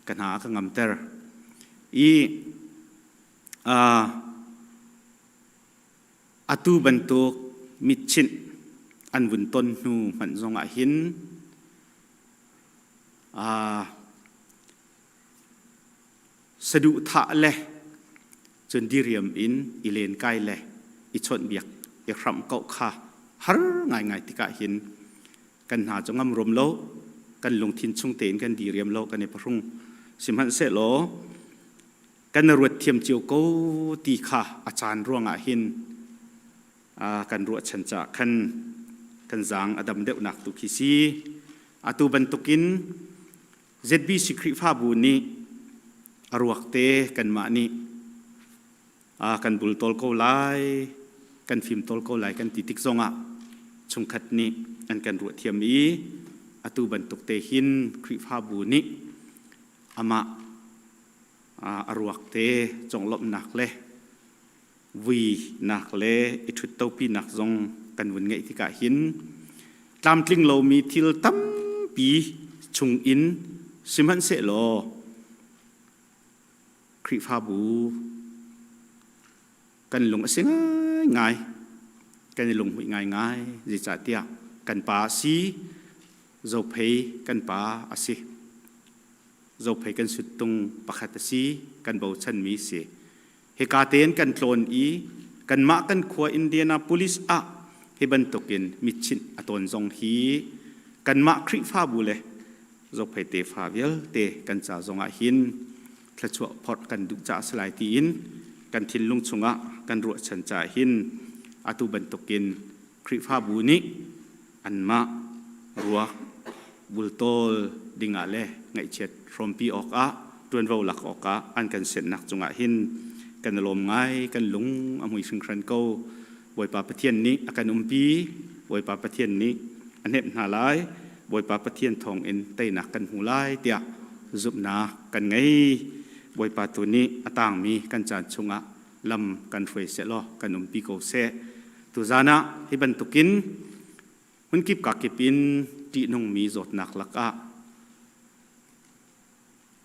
ka hna a ka ngamter i Atu bantuk mitchinh an vun ton hnu hmanh zongah hin saduhthah le cun diriam in i lenkai le i chawnhbiak i hramh ko kha har ngaingai tikah hin kan hna cu ngam rum lo kan lungthin chung tein kan diriam lo kan i phahrung sihmanhsehlaw kan ruat thiam cio ko ti kha a caan ruangah hin kan ruahchan caah khan kan zaang a dam deuhnak tu khi si. Atu bantukin ZBC Khrihfabu nih a ruak te kanmah nih kan bultawl ko lai, kan fimtawl ko lai kan ti tik zongah chungkhat nih an kan ruah thiam i atu bantuk te hin Khrihfabu nih amah a ruak te conglawmhnak le vuinak le i ṭhuttopinak zong kan vun ngeih tikah hin tlamtling lomi thil tampi chungin sihmanhsehlaw Khrihfabu kan lung a si ngaingai kan i lunghmuih ngaingai zeicahtiah kan pa a si Zophei kan pa a si Zophei kan suttung pakhat a si kan bochanmi si hika tein kan tlawn i kanmah kan khua Indianapolis ah hi bantukin mitchinh a tawn zong hi Kanmah Khrihfabu le Zophei tefa vialte kan ca zongah hin thluachuah phorh kan duh caah si lai tiin kan thinlung chungah kan ruahchan caah hin atu bantukin Khrihfabu nih anmah ruak bultawl dingah le ngaihchiat hrawmpi awkah ṭuanvo lak awkah an kan sianhnak cungah hin kan i lawm ngai, kan lung a hmui hringhran ko. Bawipa Pathian nih a kan umpi, Bawipa Pathian nih a hnemh hna lai, Bawipa Pathian thawngin teinak kan hmu lai tiah zumhnak kan ngei. Bawipa tu nih a tangmi kan caan chungah lam kan hruai sehlaw kan umpi ko seh. Tuzan ah hi bantukin hmunkip kakip in ṭihnungmi zawtnak lakah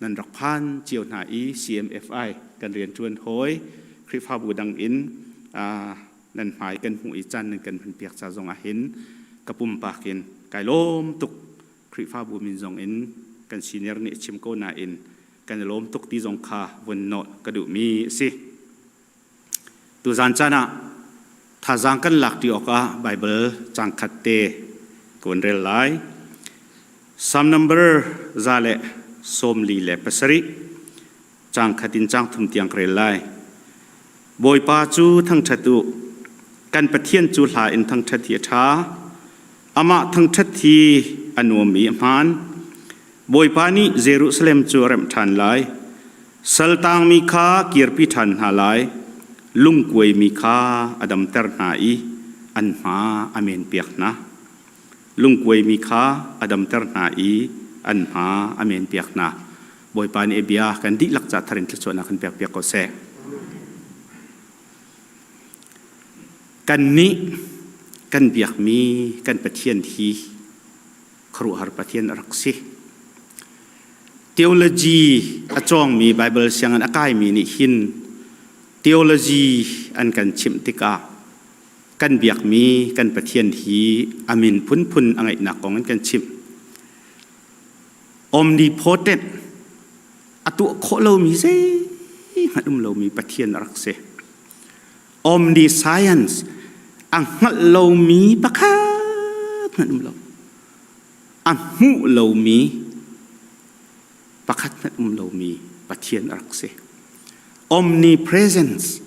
nan rak phan cio hna i CMFI kan rianṭuan hawi Khrihfabu dang in nan hmai kan hmuh i caan nan kan hmanpiak ca zong ah hin ka pumpak in kai lawm tuk. Khrihfabu min zong in kan senior nih a chim ko nain kan i lawm tuk ti zong kha vun nawh ka duhmi a si. Tuzan caan ah thazaang kan lak ṭi awkah Baibal caang khat te ka vun rel lai. Psalm number 147 caang khat in caang thum tiang ka rel lai. Bawipa cu thangṭhat u, kan Pathian cu hla in thangṭhat hi a ṭha. Amah thangṭhat hi a nuam i a hmaan. Bawipa nih Jerusalem cu a remh ṭhan lai. Saltangmi kha kirpi ṭhan hna lai. Lungkuaimi kha a damter hna i an hma a menpiak hna. Lungkuaimi kha a damter hna i an hma a menpiak hna. Bawipa nih a bia kan dihlak ca thar in thluachuahnak kan pekpiak ko seh. Kannih kan biakmi kan Pathian hi khuaruahhar Pathian a rak si. Theology a cawngmi Bible sianginn a kaimi nih hin theology an kan chimh tikah kan biakmi kan Pathian hi a min phunphun a ngeihnak kong an kan chimh. Omnipotent a tuah khawh lomi zeihmanh um lomi Pathian a rak si. Omniscience a hngalh lomi pakhat hmanh um lo. A hmuh lomi pakhat hmanh um lomi Pathian a rak si. Omnipresence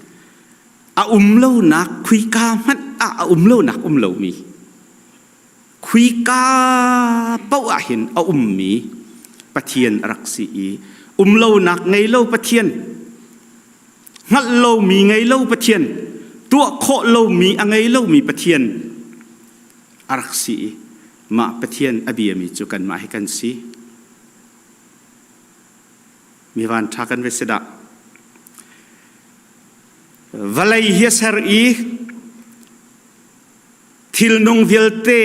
a um lonak khuika hmanh ah a um lonak um lomi khuika paoh ah hin a ummi Pathian a rak si i um lonak ngei lo Pathian hngalh lomi ngei lo Pathian, tuah khawh lomi a ngei lomi Pathian a rak si i mah Pathian a biami cu kanmah hi kan si. Mi van ṭha kan va si dah. Vawlei hi a ser i Thilnung vialte,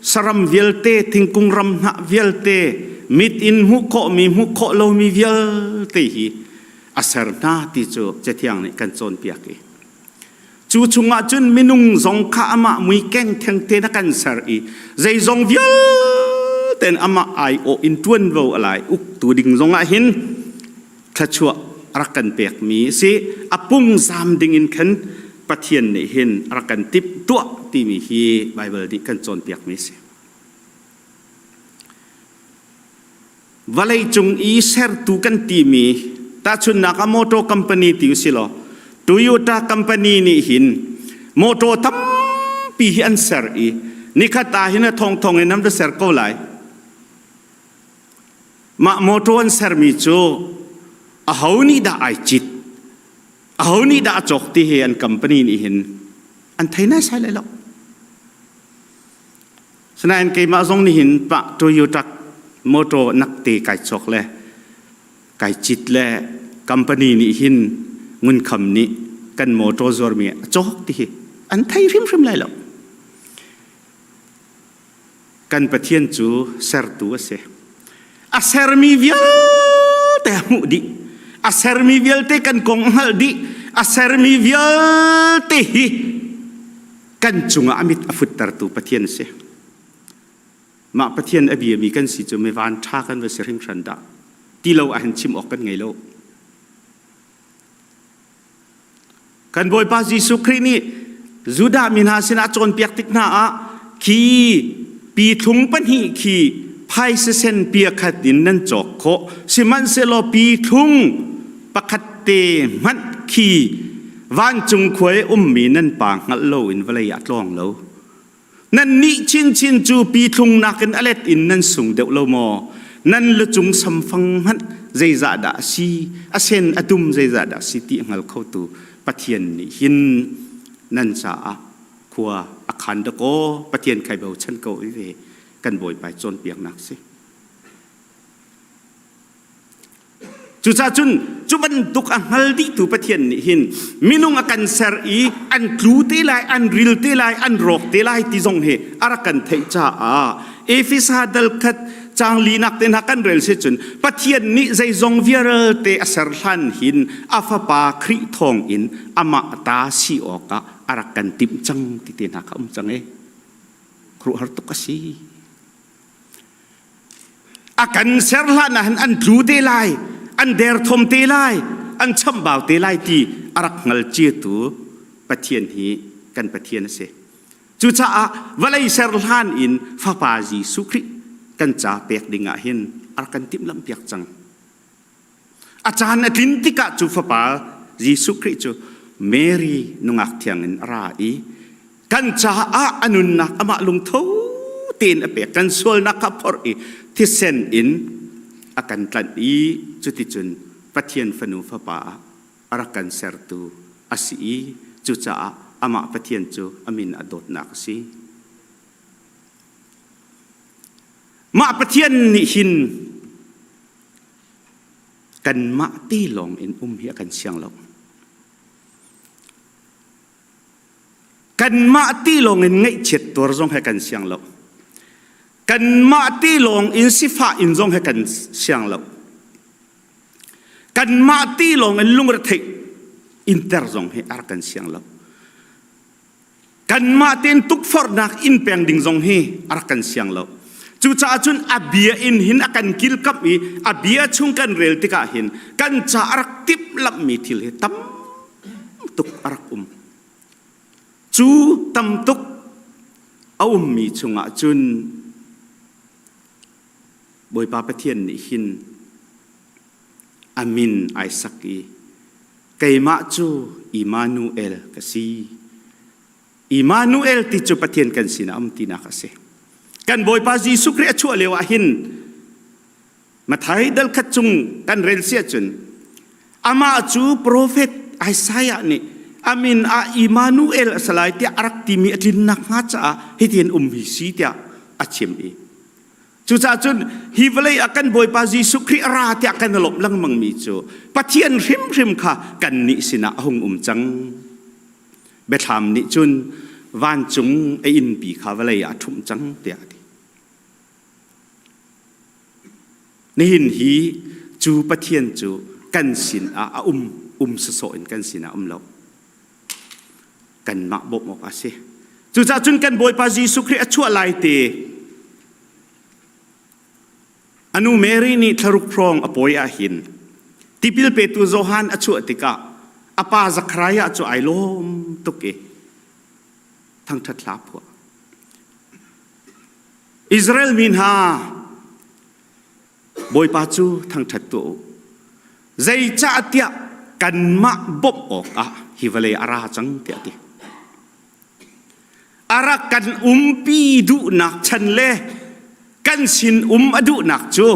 saram vialte, thingkung ramhnah vialte, mit in hmuh khawhmi, hmuh khawh lomi vialte hi a ser hna ti cu Cathiang nih kan cawnpiak i cu chungah cun minung zong kha amah mui keng thengte na kan ser i zeizong vialte amah aiawh in ṭuanvo a lai uktu ding zongah hin thluachuah a rak kan pekmi a si. A pungzam ding in khan Pathian nih hin a rak kan timhtuah timi hi Baibal nih kan cawnpiakmi a si. Vawlei cung i sertu kan timi tahchunhnak ah motor company ti usih law Toyota company nih hin motor tampi hi an ser i nikhat ah hin a thongthong in an va ser ko lai. Mah mawṭaw an sermi cu aho nih dah ai cit, aho nih dah a cawk ti hi an company nih hin an thei naisai lai lo. Sinain keimah zong nih hin pah Toyota mawṭaw nakte kai cawk le kai cit le company nih hin ngunkham nih kan mawṭaw zuarmi a cawk ti hi an thei hrimhrim lai lo. Kan Pathian cu sertu a si. A sermi vialte a hmuh dih. A sermi vialte kan kong a hngalh dih. A sermi vialte hi kan cungah a mit a futtertu Pathian a si. Mah Pathian a biami kan si cu mi van ṭha kan va si hringhran dah. Ti lo ahhin chim awk kan ngei lo. Kan Bawipa Jesuh Khrih nih Judah mi hna sinah cawnpiak tik hna ah khi Pithlung pahnih khi phaisa sen pia khat in nan cawk khawh. Sihmanhsehlaw pithlung pakhat te hmanh khi vancung khua i ummi nan pa hngalh loin vawlei ah tlawng lo. Nannih chinchin cu pithlung nakin a let in nan sung deuh lo maw? Nan lucung samfang hmanh zeizah dah a si, a sen a dum zeizah dah a si ti a hngal khotu Pathian nih hin nan caah khua a khan dakaw Pathian khai bochan ko i ve kan Bawipa cawnpiaknak si. Cucaah cun cu bantuk a hngal dihtu Pathian nih hin minung a kan ser i an tlu te lai, an ril te lai, an rawk te lai ti zong hi a rak kan theih caah Efesa dal khat caang linak te hna kan rel si cun Pathian nih zeizong vialte a ser hlan hin a fapa Khrih thawng in amah ta si awkah a rak kan timh cang ti te hna kha um cang e. Khuaruahhar tuk a si. A kan ser hlan ah hin an tlu te lai, an derthawm te lai, an chambau te lai ti a rak hngal ciatu Pathian hi kan Pathian a si. Cucaah vawlei ser hlan in Fapa Jesuh Khrih kan ca pek ding ah hin a rak kan timhlamh piak cang. A caan a tlin tikah cu Fapa Jesuh Khrih cu Mary nungak thiang in a ra i kan caah a nunnak amah lungtho tein a pek. Kan sualnak kha phorh i thisen in a kan tlanh i cuticun Pathian fanu fapa ah a rak kan sertu a si i cucaah amah Pathian cu a min a dawtnak a si. Mah Pathian nih hin kanmah te lawng in um hi a kan siang lo. Kanmah ti lawng in ngaihchiat tuar zong he kan siang lo. Kanmah ti lawng in sifah in zong he kan siang lo. Kanmah ti lawng in lungretheih inter zong hi a rak kan siang lo. Kanmah tein tukforhnak in peng ding zong hi a rak kan siang lo. Cucaah cun a bia in hin a kan kilkamh i a bia chung kan rel tikah hin kan ca a rak timhlamhmi thil hi tam tuk a rak um. Cu tam tuk a ummi chungah cun Bawipa Pathian nih hin a min ai sak i keimah cu Immanuel ka si. Immanuel ti cu Pathian kan sinah um tinak a si. Kan Bawipa Jesuh Khrih a chuah lio ah hin Mathai dal khat cung kan rel si ahcun amah cu profet Isaiah nih a min ah Immanuel a si lai tiah a rak timi a tlinnak hnga caah hitin um hi si tiah a chim i Cucaah cun hi vawlei ah kan Bawipa Jesuh Khrih a ra tiah kan i lawmh lengmangmi cu Pathian hrimhrim kha kannih sinah a hung um cang. Biathlam nih cun vancung a innpi kha vawlei ah a ṭhumh cang tiah a ti. Nihin hi cu Pathian cu kan sinah a um, um sawsawh in kan sinah um lo. Kanmah bawmh awk a si. Cucaah cun kan Bawipa Jesuh Khrih a chuah lai te a nu Mary nih thlaruk hrawng a pawi ah hin tipil petu Johan a chuah tikah a pa Zakhariah cu ai lawm tuk i thangṭhat hla phuah. Israel mi hna Bawipa cu thangṭhat tuah u. Zeicahtiah kanmah bawmh awkah hi vawlei a ra cang tiah a ti. A rak kan umpi duhnak chan le kan sin um a duhnak cu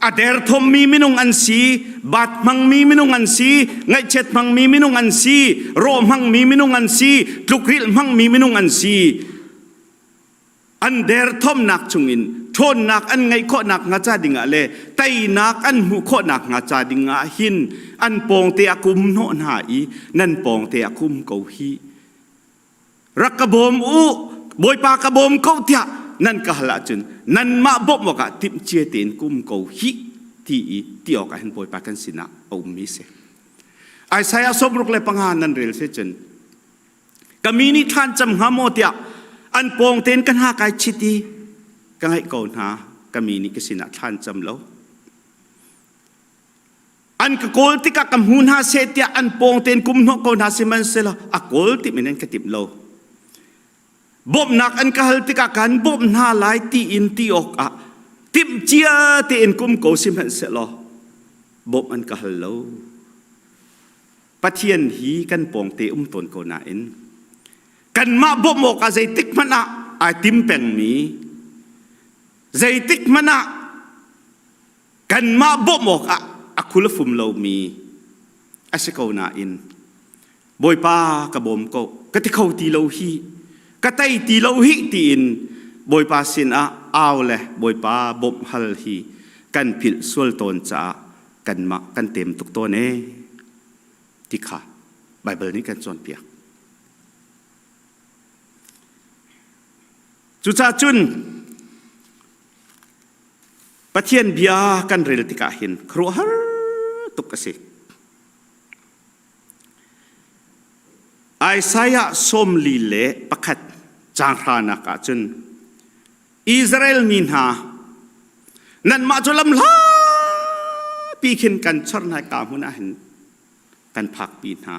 a derthawmmi minung an si, bat hmangmi minung an si, ngaihchiat hmangmi minung an si, rawh hmangmi minung an si, tlukrilh hmangmi minung an si. An derthawmnak chungin ṭhawnnak an ngeih khawhnak hnga ca dingah le teinak an hmuh khawhnak hnga ca dingah hin an pawngte a kum hnawh hna i nan pawngte a kum ko hi. Rak ka bawm u, Bawipa ka bawm ko tiah nan ka hal ahcun nanmah bawmh awkah timhcia tein kum ko hi ti i ti awkah hin Bawipa kan sinah a ummi si. Isaiah 65 nan rel si cun Ka mi nih thlan cam hnga maw tiah an pawng tein ka hna kai chit i ka ngaih ko hna ka mi nih ka sinah thlan cam lo. An ka kawl tikah ka hmu hna seh tiah an pawng tein kum hnawh ko hna sihmanhsehlaw a kawl tim in an ka timh lo. Bawmhnak an ka hal tikah kan bawmh hna lai tiin ti awkah timhcia tein kum ko sihmanhsehlaw bawmh an ka hal lo. Pathian hi kan pawngte um tawn ko nain kanmah bawmh awkah zeitik hmanh ah ai tim pengmi zeitik hmanh ah kanmah bawmh awkah a khul a fum lomi a si ko nain Bawipa ka bawm ko ka ti kho ti lo hi ka tei ti lo hi tiin Bawipa sinah au le Bawipa bawmh hal hi kan philh sual tawn caah kanmah kan tem tuk tawn ee ti kha Baibal nih kan cawnpiak. Cucaah cun Pathian bia kan rel tikah hin khuaruahhar tuk a si. Isaiah 41 caang hranak ah cun Israel mi hna nanmah cu lam hlapi khin kan chor hna ka hmun ah hin kan phakpi hna.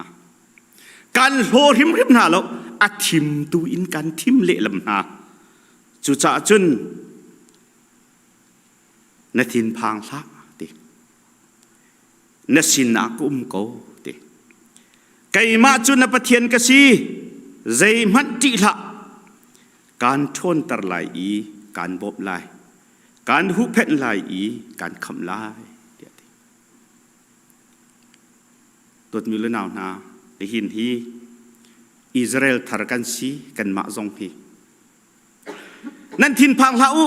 Kan hlaw hrimhrim hna lo, a thim tu in kan thim lehlam hna. Cucaah cun na thinphang hlah ti. Na sinah ka um ko ti. Keimah cu na Pathian ka si, zeihmanh ṭih hlah. Kaan ṭhawnter lai i kaan bawmh lai. Kaan huhphenh lai i kaan khamh lai tiah a ti. Dawtmi le nau hna, nihin hi Israel thar kan si, kanmah zong hi. Nan thinphang hlah u.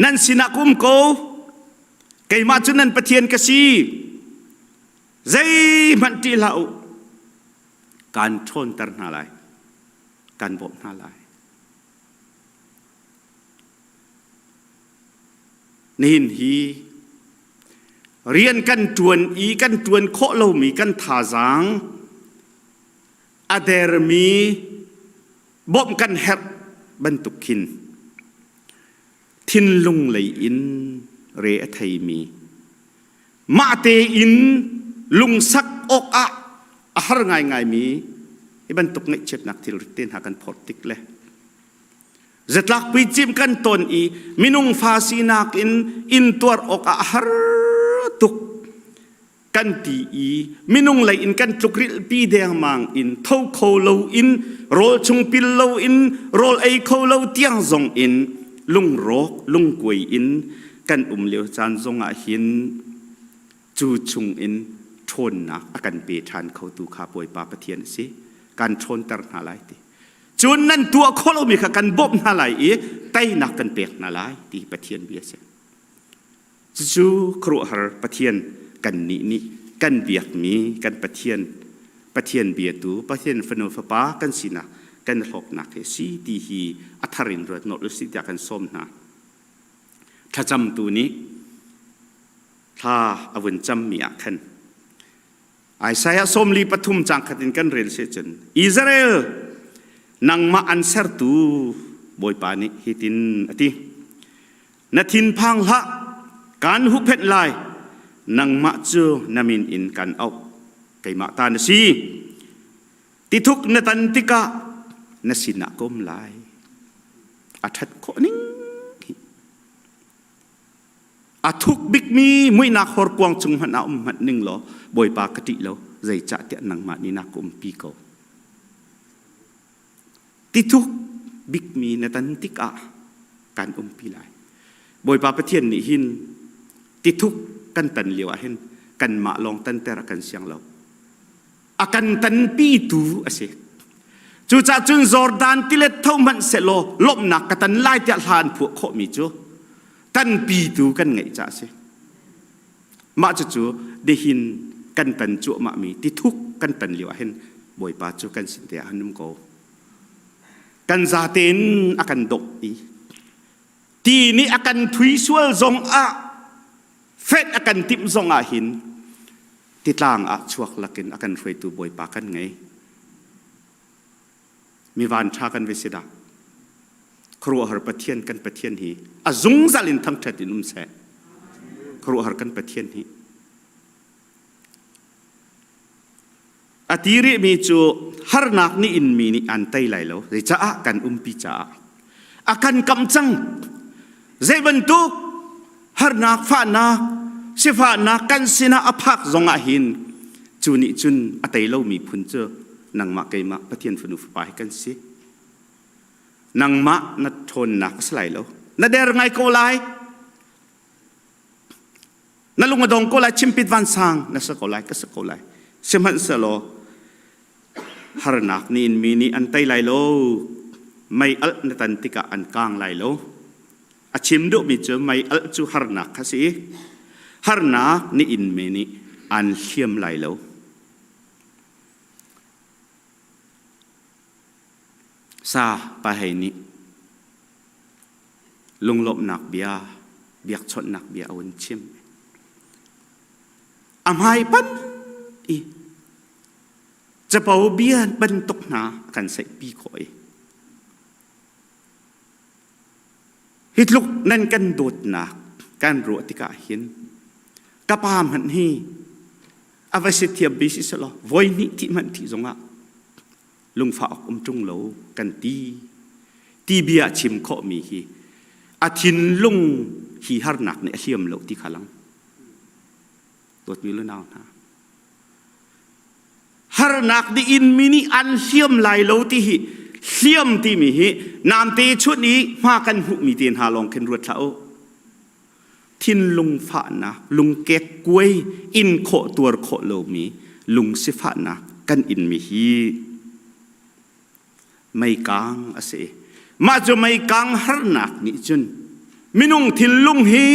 Nan sinah ka um ko. Keimah cu nan Pathian ka si. Zeihmanh ṭih hlah u. Kaan ṭhawnter hna lai. Kaan bawmh hna lai. Nihin hi rian kan ṭuan i kan ṭuan khawh lomi kan thazaang a dermi bawmh kan herh bantuk khin thinlung lei in re a theimi mah tein lungsak awkah a har ngaingaimi hi bantuk ngaihchiatnak thilrit te hna kan phorh tik le zatlak puicim kan ton i minung fa sinak in intuar awkah a har tuk kan ti i minung lei in kan tlukrilhpi dengmang in tho kho lo in rawl chung pil lo in rawl ei kho lo tiang zong in lungrawk lungkuai in kan um lio caan zong ah hin cu chung in ṭhawnnak a kan pe ṭhan khotu kha Bawipa Pathian a si kan ṭhawnter hna lai ti cun nan tuah khawh lomi kha kan bawmh hna lai i teinak kan pek hna lai ti Pathian bia a si. Cucu khuaruahhar Pathian kannih nih kan biakmi kan Pathian Pathian biatu Pathian fanu fapa kan sinak kan hlawknak hi si ti hi a thar in ruat nolh usih tiah kan sawm hna. Thlacamtu nih thla a vun cammi ah khan Isaiah 43 caang khat in kan rel si cun Israel nangmah an sertu Bawipa nih hitin a ti na thinphang hlah kaan huhphenh lai nangmah cu na min in kan auh keimah ta na si tithuk na tan tikah na sinah ka um lai a ṭhat khawh ning hi A thuk bikmi muihnak horkuang chung hmanh ah um hmanh ning law Bawipa ka ṭih lo zeicahtiah nangmah nih na ka umpi ko. Tithuk bikmi na tan tikah kan umpi lai. Bawipa Pathian nih hin tithuk kan tan lio ah hin kanmah lawng tanter a kan siang lo. A kan tanpitu a si. Cucaah cun Jordan tilet tho hmanh sehlaw lawmhnak ka tan lai tiah hla an phuah khawhmi cu tanpitu kan ngeih caah a si. Mah cucu nihin kan tan cuahmahmi tithuk kan tan lio ah hin Bawipa cu kan sin te ah han um ko. Kan zatein a kan dawh i ti nih a kan thui sual zong ah fet a kan timh zong ah hin titlang ah chuak lakin a kan hruaitu Bawipa kan ngei. Mi van ṭha kan va si dah. Khuaruahhar Pathian kan Pathian hi a zungzal in thangṭhat in um seh. Khuaruahhar kan Pathian hi. A ti rihmi cu harnak nih in mi nih an tei lai lo. Zeicaah kan umpi caah. A kan kamh cang. Zei bantuk harnak, fahnak, sifahnak kan sinah a phak zongah hin cu nih cun a tei lomi phun cu nangmah keimah Pathian fanu fapa hi kan si. Nangmah na ṭhawnnak a si lai lo. Na der ngai ko lai. Na lung a dong ko lai chimpit vansang na si ko lai ka si ko lai sihmanhsehlaw harnak nih in mi nih an tei lai lo mei alh na tan tikah an kang lai lo a chim duhmi cu mei alh cu harnak kha si harnak nih in mi nih an hliam lai lo sa pa hei nih lunglawmhnak bia, biakchawnhnak bia a hun chim. A hmai pan i capo bia bantuk hna a kan saihpi khawh i hi tluk nan kan dawtnak kan ruah tikah hin ka pa hmanh hi a va si thiam bi si selaw voi hnih thih hmanh thih zongah lungfah awk um ṭung lo kan ti ti bia chim khawhmi hi a thinlung hi harnak nih a hliam lo ti kha lang dawtmi lunau hna harnak nih in mi nih an hliam lai lo ti hi hliam timi hi namte chun i hma kan hmuhmi te hna lawng khin ruat hlah u thinlung fahnak, lungkek kuai in khawh tuar khawh lomi lungsifahnak kan inmi hi meikang a si. Mah cu meikang harnak nih cun minung thinlung hi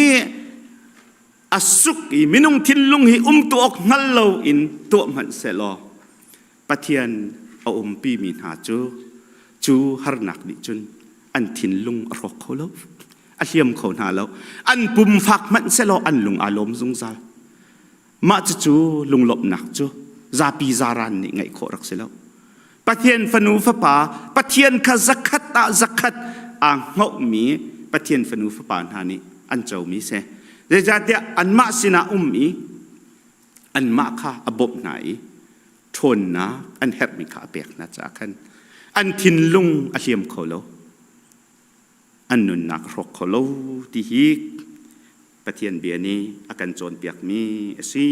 a suk i minung thinlung hi umtu awk hngal lo in tuah hmanh sehlaw Pathian a umpimi hna cu cu harnak nih cun an thinlung a hrawk kho lo a hliam kho hna lo an pum fak hmanh sehlaw an lung aa lawm zungzal mah cucu lunglawmhnak cu zapi zaran nih ngaih khawh rak si lo Pathian fanu fapa Pathian kha zakhat ah zakhat aa hngohmi Pathian fanu fapa hna nih an comi si zeicahtiah anmah sinah um i anmah kha a bawmh hna i ṭhawnnak an herhmi kha a pek hna caah khan an thinlung a hliam kho lo an nunnak a hrawk kho lo ti hi Pathian bia nih a kan cawnpiakmi a si.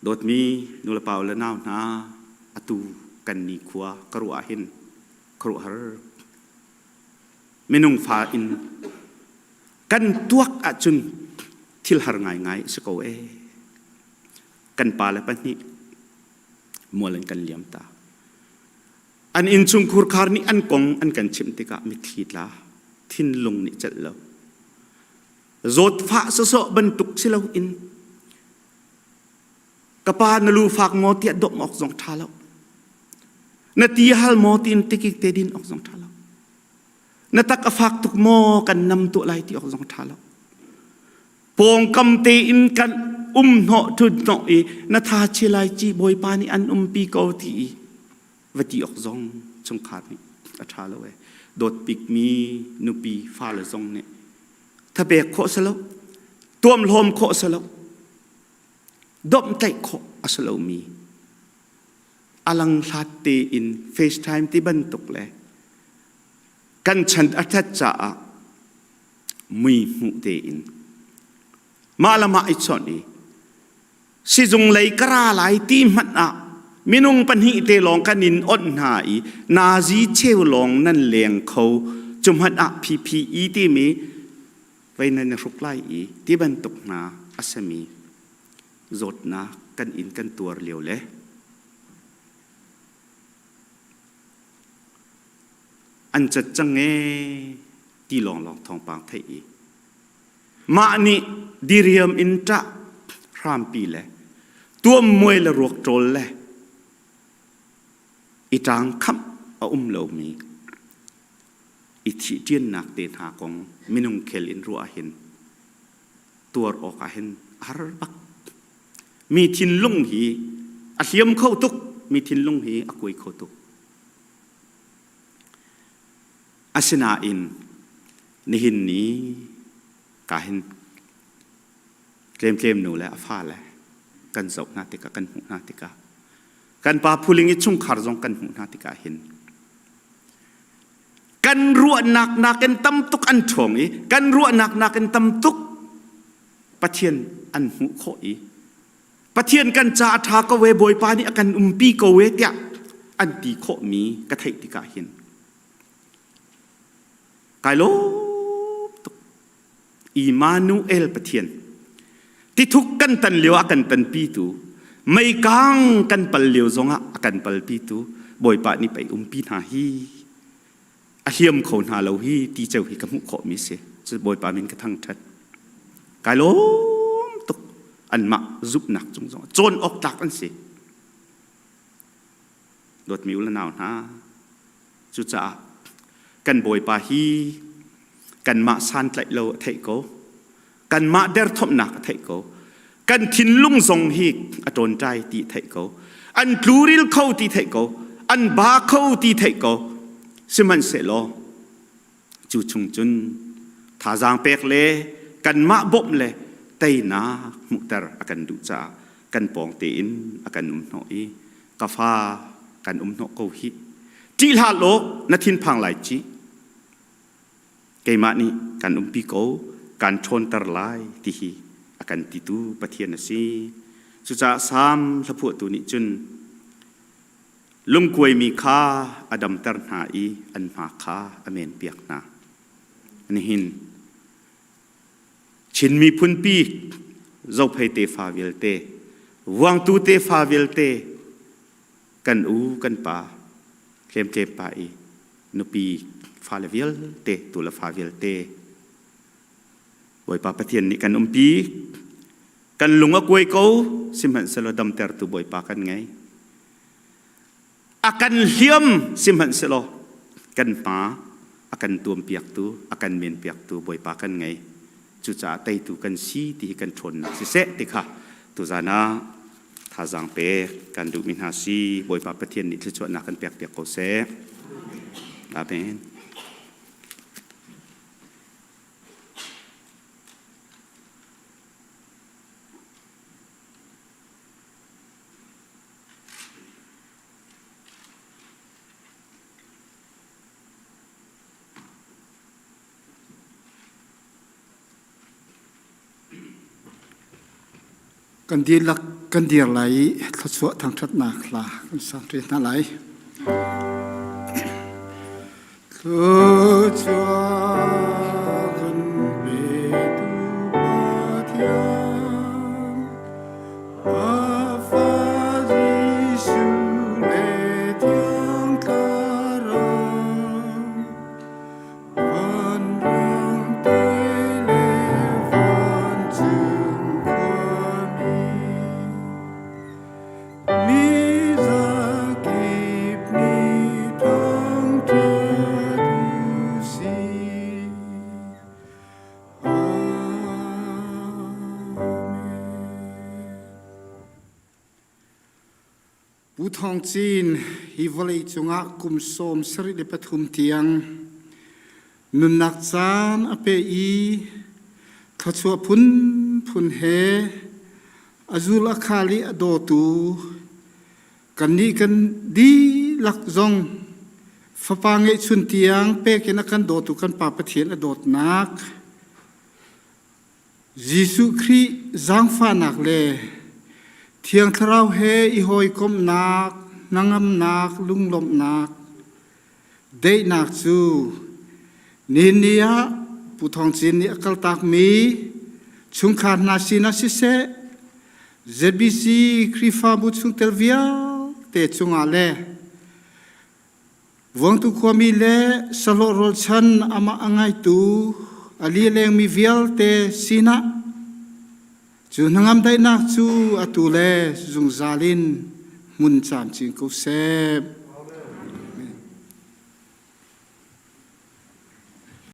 Dawtmi nulepa le nau hna atu kan nikhua ka ruah ah hin khuaruahhar minung fa in kan tuak ahcun thil har ngaingai a si ko ee. Kan pa le pahnih mual in kan liam ta. An innchungkhur khar nih an kong an kan chimh tikah mitthli tla, thinlung nih celh lo. Zawtfah sawsawh bantuk si loin ka pa na lu fak maw tiah dawmh awk zong ṭha lo. Na ti hal maw tiin tikik te din awk zong ṭha lo. Na tak a fak tuk maw kan nam tuah lai ti awk zong ṭha lo. Pawngkam tein kan um hnawh ṭhut hnawh i na tha chi lai ci Bawipa nih an umpi ko ti i va ti awk zong chungkhar nih a ṭha lo ee. Dawt bikmi nupi fale zong nih thapek khawh si lo, tuamhlawm khawh si lo, domhtlaih khawh a si lomi a langhlat tein FaceTime ti bantuk le kan chan a ṭhat caah mui hmuh tein mah le mah i chawnh i sizung lei ka ra lai ti hmanh ah minung pahnih te lawng kan in onh hna i nazi cheu lawng nan leng kho cu hmanh ah PPE timi vei nan i hruk lai i ti bantuk hna a simi zawtnak kan in kan tuar lio le an cat cang ee ti lawnglawng thawngpang theih i mah nih diriam in ṭah hrampi le tuammuai le ruak ṭawl le i ṭang khamh a um lomi i thih ṭiannak te hna kong minung khel in ruah hin tuar awk ah hin a har bak. Mi thinlung hi a hliam kho tuk, mi thinlung hi a kuai kho tuk. Asinain nihin ni ka hin Tlemtlem nu le a fale kan zoh hna tikah kan hmuh hna tikah kan pa phuling i chungkhar zong kan hmuh hna tikah hin kan ruahnak nakin tam tuk an ṭhawng i kan ruahnak nakin tam tuk Pathian an hmuh khawh i Pathian kan ca a ṭha ko e Bawipa nih a kan umpi ko e tiah an ti khawhmi ka theih tikah hin kai lawm tuk. Immanuel Pathian tithuk kan tan lio ah kan tanpitu meikang kan pal lio zongah a kan palpitu Bawipa nih pei umpi hna hi a hliam kho hna lo hi ti ceu hi ka hmuh khawhmi si cu Bawipa min ka thangṭhat kai lawm tuk anmah zumhnak cung zong cawn awk tlak an si dawtmi u le nau hna Cucaah kan Bawipa hi kanmah santlaih lo a theih ko. Kanmah derthawmnak a theih ko. Kan thinlung zong hi a ṭawnṭai ti a theih ko. An tluril kho ti theih ko. An ba kho ti theih ko. Sihmanhsehlaw cu chung cun thazaang pek le kanmah bawmh le teinak hmuhter a kan duh caah kan pawng tein a kan um hnawh i ka fa kan um hnawh ko hih ṭih hlah law na thinphang lai ci keimah nih kan umpi ko kan ṭhawnter lai ti hi a kan titu Pathian a si cucaah Salm hlaphuahtu nih cun lungkuaimi kha a damter hna i an hma kha a menpiak hna nihin Chin miphunpi Zophei tefa vialte, Vuangtu tefa vialte, kan u kan pa, tlemtlem pa i nupi fale vialte, tu le fa vialte, Bawipa Pathian nih kan umpi, kan lung a kuai ko, sihmanhsehlaw damtertu Bawipa kan ngei. A kan hliam sihmanhsehlaw kan hma a kan tuampiaktu, a kan menpiaktu Bawipa kan ngei. Cucaah teitu kan si ti hi kan ṭhawnnak siseh ti kha tuzan ah thazaang pek kan duhmi hna si. Bawipa Pathian nih thluachuahnak kan pekpiak ko seh. Amen. Kan dihlak kan dir lai i thluachuah thangṭhatnak hla kan sa ṭi hna lai. Thluachuah kan petu Pathian, a Fa Jesuh le Thiang Thlarau, vanrang te le vancung khuami, Mi zakip nih thangṭhat u sih. Amen. Pu Thawng Cin hi vawlei cungah kum 73 tiang nunnak caan a pe i thluachuah phunphun he a zul a khal i a dawtu kannih kan dihlak zong fapa ngeihchun tiang pek in a kan dawtu kan Pa Pathian a dawtnak Jesuh Khrih zaangfahnak le Thiang Thlarau he i hawikomhnak, hnangamnak, lunglawmhnak, daihnak cu nihin ni ah Pu Thawng Cin nih a kaltakmi chungkhar hna sinah siseh, ZBC Khrihfabu chungtel vialte cungah le Vuangtu khuami le sahlawh rualchan amah a ngaitu a li lengmi vialte sinah cu hnangam daihnak cu atu le zungzal in hmun camcin ko seh.